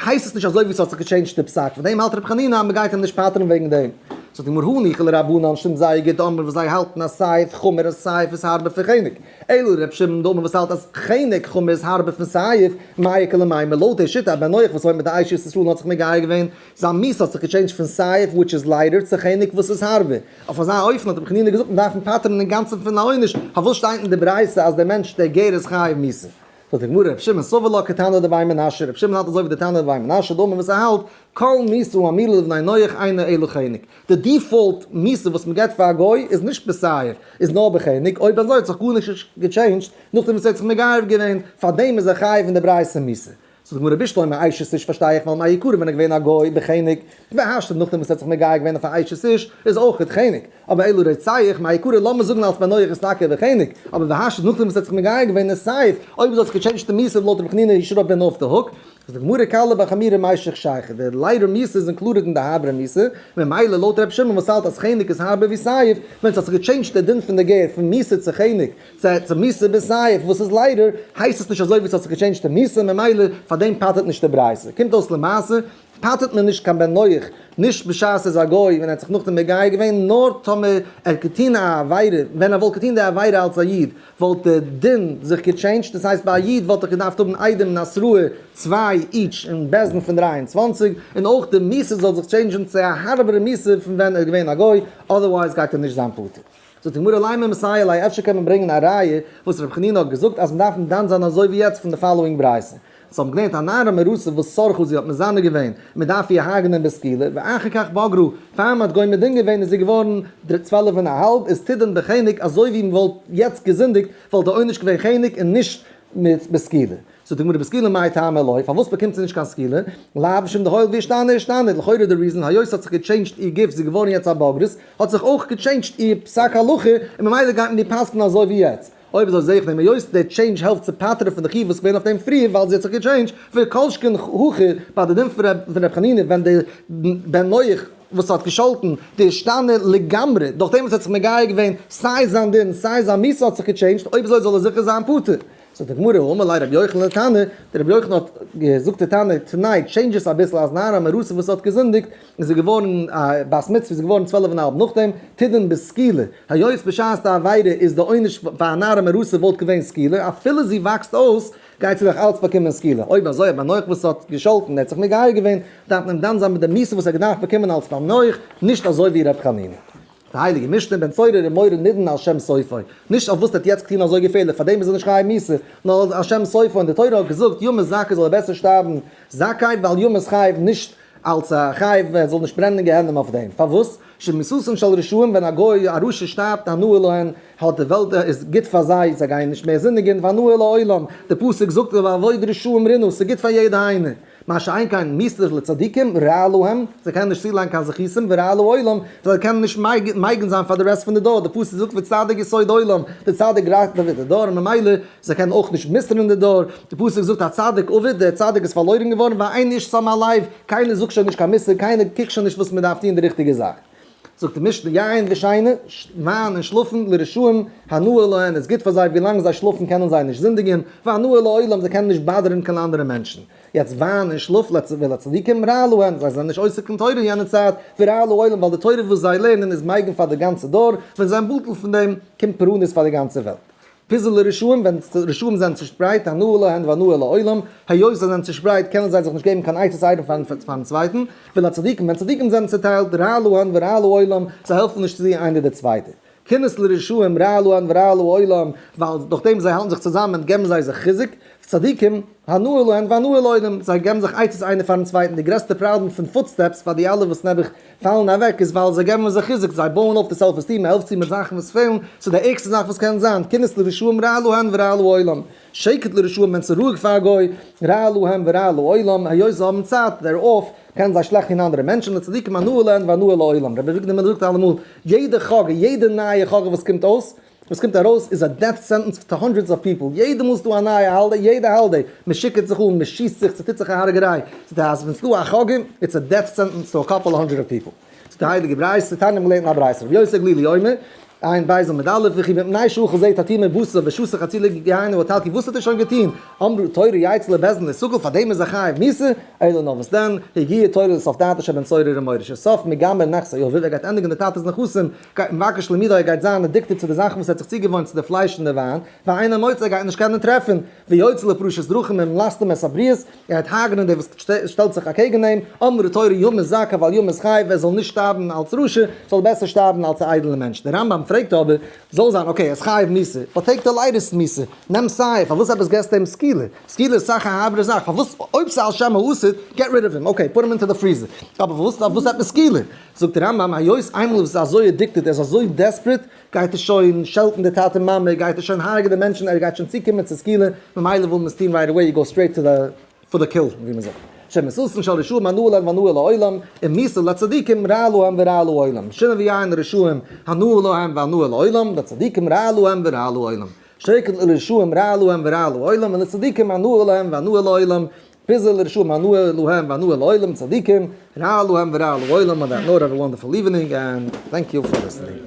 הייסט עס נישט אזוי ווי ס'האט זיך געטשעינדזשט די פסק, פון דעם האלט רבי חנינא אז מ'גייט אים נישט פטר'ן וועגן דעם. זאגט די גמרא הניחא לרבנן שטימט זייער גוט דאמרי וואס זיי האלטן אז סייף חמור אז סייף איז הארבער פון חנק, אלא ר' שמעון דאמר וואס האלט אז חנק חמור איז הארבער פון סייף, מאי איכא למימר לויט די שיטה א בן נח וואס וואוינט מיט די אשת ישראל און האט זיך מגייר געווען, זיין מיתה האט זיך געטשעינדזשט פון סייף which איז לייטער צו חנק וואס איז הארבער. אויף אזא אופן האט רבי חנינא געזאגט מ'דארף אים פטר'ן אינגאנצן פון א עונש, פארוואס שטייט אין די ברייתא אז דער מענטש דער גר איז חייב מיתה? זאגט די גמרא רבי שמעון סבר לה כתנא דבי מנשה, רבי שמעון האלט אזוי ווי די תנא דבי מנשה, דאמר וואס ער האלט, כל מיתה האמורה לבני נח אינה אלא חנק, די default מיתה וואס מען געבט פאר א גוי איז נישט בסייף, איז נאר בחנק, אויב אזוי האט זיך גארנישט געטשעינדזשט נאכדעם וואס ער האט זיך מגייר געווען, פארדעם איז ער חייב אין די ברייתא מיתה. זאגט די גמרא בשלמא אשת איש פארשטיי איך ווייל מעיקרא ווען ער געווען א גוי בחנק, והשתא נאכדעם וואס ער האט זיך מגייר געווען אויף א אשת איש איז אויכעט חנק, אבער אלא רוצח מעיקרא לאמיר זאגן אלס בן נח איז טאקע בחנק, אבער והשתא נאכדעם וואס ער האט זיך מגייר געווען איז סייף, אויב עס האט זיך געטשעינדזשט די מיתה לויט רבי חנינא he should have been off the hook, זאגט די גמרא קלה בחמורה מישך שייכא, די לייטער מיתה איז included אין די הארבערע מיתה, ממילא לויט רבי שמעון וואס האלט אז חנק איז הארבער ווי סייף, ווען עס האט זיך געטשעינדזשט די דין פון די גר פון מיתה צו חנק, צו מיתה בסייף וואס איז לייטער, הייסט עס נישט אזוי ווי עס האט זיך געטשעינדזשט די מיתה, ממילא פאר דעם פטר'ט נישט די ברייתא. קומט אויס למעשה פטר'ט מען נישט קיין בן נח, נישט בשעת ער איז א גוי ווען ער האט זיך נאכדעם מגייר געווען, נאר טאמער ער האט געטון א עבירה, ווען ער וואלט געטון די עבירה אלס א איד, וואלט די דין זיך געטשעינדזשט, דאס הייסט ביי א איד וואלט ער געדארפט האבן עדים און התראה צוויי each אין בית דין פון 23, און אויך די מיתה זאל זיך טשעינדזשן צו א הארבערע מיתה פון ווען ער איז געווען א גוי, otherwise גייט ער נישט זיין פטור. זאגט די גמרא לימא מסייע ליה אפשר קען מען ברענגען א ראיה וואס רבי חנינא האט געזאגט אז מ'דארף דן זיין אזוי ווי יעצט פון די following ברייתא. זיי האבן געלערנט א נערה מאורסה וואס סרחה זי האט מזנה געווען, מ'דארף איר הרג'נען בסקילה, ואחר כך בגרה, פאר מ'האט גומר דין געווען איז זי געווארן 12 און א האלב, איז תידון בחנק אזוי ווי מ'וואלט יעצט געזינדיגט וואלט די עונש געווען חנק און נישט מיט בסקילה. זאגט די גמרא בסקילה מאי טעמא לא, פארוואס באקומט זי נישט קיין סקילה? לאו משום דהואיל ואשתני אשתני, לכאורה די reason היות ס'האט זיך געטשעינדזשט איר גוף זי איז געווארן יעצט א בוגרת, האט זיך אויך געטשעינדזשט איר פסק הלכה און ממילא גייט מען איר פסק'נען אזוי ווי יעצט. אויב אזוי זעה איך דעם היות די change העלפט צו פטר'ן פון די חיוב וואס איז געווען אויף דעם פריער ווייל זי האט זיך גע change ט, וכל שכן הכא ביי די דין פון ר' חנינא ווען די בן נח וואס האט געשאלטן די השתנה לגמרי דורך דעם וואס ער האט זיך מגייר געווען סיי זיין דין סיי זיין מיתה האט זיך גע change ט, אויב אזוי זאל ער זיכער זיין פטור. זאגט די גמרא, אמר ליה רבי יוחנן לתנא, דער רבי יוחנן האט געזאגט די תנא, תנאי change עס אביסל אז נערה המאורסה וואס האט געזינדיגט איז זי געווארן א בת מצוה איז געווארן 12 און א האלב נאכדעם, תידון בסקילה, היות בשעת די עבירה איז די עונש פאר א נערה מאורסה וואלט געווען סקילה, אפילו זי וואקסט אויס גייט זי נאך אלץ באקומען סקילה, אויב אזוי א בן נח וואס האט געשאלטן ער האט זיך מגייר געווען דארף מען אים דן זיין מיט די מיתה וואס ער האט געדארפט באקומען אלס בן נח, נישט אזוי ווי ר' חנינא. די הייליגע משנה, בן סורר ומורה נידון על שם סופו, נישט אויף וואס ער האט יעצט געטון אזוי געפערליך, פאר דעם איז ער נישט חייב מיתה, נאר על שם סופו, און די תורה האט געזאגט ימות זכאי זאל ער בעסער שטארבן זכאי, ואל ימות חייב נישט אלס א חייב, ער זאל נישט ברענען אין גיהנום אויף דעם. פארוואס? שמיתתן של רשעים, ווען א גוי א רשע שטארבט הנאה להן, האט די וועלט איז גוט פאר זיי, זיי גייען נישט מער זינדיגען, והנאה לעולם, די פסוק זאגט ואבד רשעים רנה, ס'איז גוט פאר יעדע איינער. מה שאין כן מיתת לצדיקים רע להם, זיי קענען נישט צולייגן קיין זכותים, ורע לעולם, זיי קענען נישט מגין זיין פאר די rest פון די דור, די פסוק זאגט וצדיק יסוד עולם, די צדיק ראטעוועט די דור, ממילא זיי קענען אויך נישט מוסר'ן די דור, די פסוק זאגט הצדיק אבד, דער צדיק איז פארלוירן געווארן, ואין איש שם על לב, קיינער זאגט שוין נישט קיין מוסר, קיינער קוקט שוין נישט וואס מען דארף טון די ריכטיגע זאך. זאגט די משנה, יין ושינה, וויין און שלאפן, לרשעים, הנאה להן, איז גוט פאר זיי, ווילאנג זיי שלאפן קענען זיי נישט זינדיגען, והנאה לעולם, זיי קענען נישט באדערן קיין אנדערע מענטשן. יעצט וויין און שלאף ולצדיקים רע להן, זיי זענען נישט עוסק אין תורה יענע צייט, ורע לעולם, ווייל די תורה וואס זיי לערנען איז מגין פאר די גאנצע דור, ווען זיי זענען בטל פון דעם, קומט פורענות פאר די גאנצע וועלט. פיזור לרשעים, ווען רשעים זענען צושפרייט, הנאה להן והנאה לעולם, היות זיי זענען צושפרייט קענען זיי זיך נישט געבן קיין עצות איינער פארן צווייטן, ולצדיקים, ווען צדיקים זענען צוטיילט, רע להן ורע לעולם, זיי העלפן נישט צו איינער די צווייטע. כינוס לרשעים, רע להן ורע לעולם, ווייל דורכדעם זיי האלטן זיך צוזאמען געבן זיי זיך חיזוק, צדיקים, הנאה להן והנאה לעולם, זיי געבן זיך עצות איינער פארן צווייטן, די גרעסטע פראבלעם פון footsteps פאר די אלע וואס נעבעך פאלן אוועק איז ווייל זיי געבן זיך חיזוק, זיי בויען אויף די self esteem, מען העלפט צו מיט זאכן וואס פעלן, ס'איז די ערגסטע זאך וואס קען זיין, כינוס לרשעים רע להן ורע לעולם, שקט לרשעים ווען ס'איז רואיג פאר א גוי, רע להם ורע לעולם, היות זיי האבן צייט דערויף, קענען זיי שלעכט טון אנדערע מענטשן, לצדיקים הנאה להן והנאה לעולם, רבי אביגדור מילער זאגט אלעמאל, יעדע חגא, יעדע נייע חגא וואס קומט אויס, וואס קומט ארויס איז א death sentence to hundreds of people, יעדע מאל ס'דא א נייע holiday, יעדע holiday, מ'שיקערט זיך אן, מ'שיסט זיך, ס'טוט זיך א הרג'עריי, ס'טייטש אז ווען ס'דא א חגא, it's a death sentence to a couple hundred of people. ס'איז די הייליגע ברייתא, תניא מ'לערנט אין א ברייתא, רבי יוסי הגלילי אומר, עיין בית עמוד א', וכי מפני שאכל זה תרטימי בשר ושתה חצי לוג יין האיטלקי, וואס האט ער שוין געטון? אמרו תורה יצא לבית דין להסכל, פאר דעם איז ער חייב מיתה, אלא נאר וואס דען, הגיע תורה לסוף דעתו של בן סורר ומורה, שסוף מגמר נכסי אביו, ער גייט ענדיגן די טאטע'ס נכסים, גייט מבקש למידה, ער גייט זיין addicted צו די זאכן וואס ער האט זיך צוגעוואוינט צו די פלייש און די וויין, ואינו מוצא, ער גייט נישט קענען טרעפן, ויוצא לפרשת דרכים ומלסטם את הבריות, ער גייט הרג'נען דער וואס שטעלט זיך אקעגן אים, אמרה תורה ימות זכאי ואל ימות חייב, ער זאל נישט שטארבן אלס רשע, זאל בעסער שטארבן אלס א איידעלע מענטש. דער רמב ם פרעגט אבער, זאל זיין, okay, ער איז חייב מיתה, but take the lightest מיתה, נעם סיי, פארוואס עפעס געסטו אים סקילה? סקילה איז סאך א הארבערע זאך, פארוואס אויב ס'איז על שם העתיד, get rid of him, okay, put him into the freezer, אבער פארוואס פארוואס עפעס סקילה? זאגט דער רמב ם, היות איינמאל ער איז אזוי addicted, ער איז אזוי desperate, גייט ער שוין שעלטן די טאטע מאמע, גייט ער שוין הרג'ענען די מענטשן, ער גייט שוין צוקומען צו סקילה, ממילא וויל מען עס טון right away, you go straight to the for the kill, ווי מען זאגט. שמיתתן של רשעים הנאה להם והנאה לעולם, ומיתה לצדיקים רע להם ורע לעולם. שינה ויין לרשעים הנאה להם והנאה לעולם, לצדיקים רע להם ורע לעולם. שקט לרשעים רע להם ורע לעולם, ולצדיקים הנאה להם והנאה לעולם. פיזור לרשעים הנאה להם והנאה לעולם, צדיקים רע להם ורע לעולם. On that note, have a wonderful evening and thank you for listening.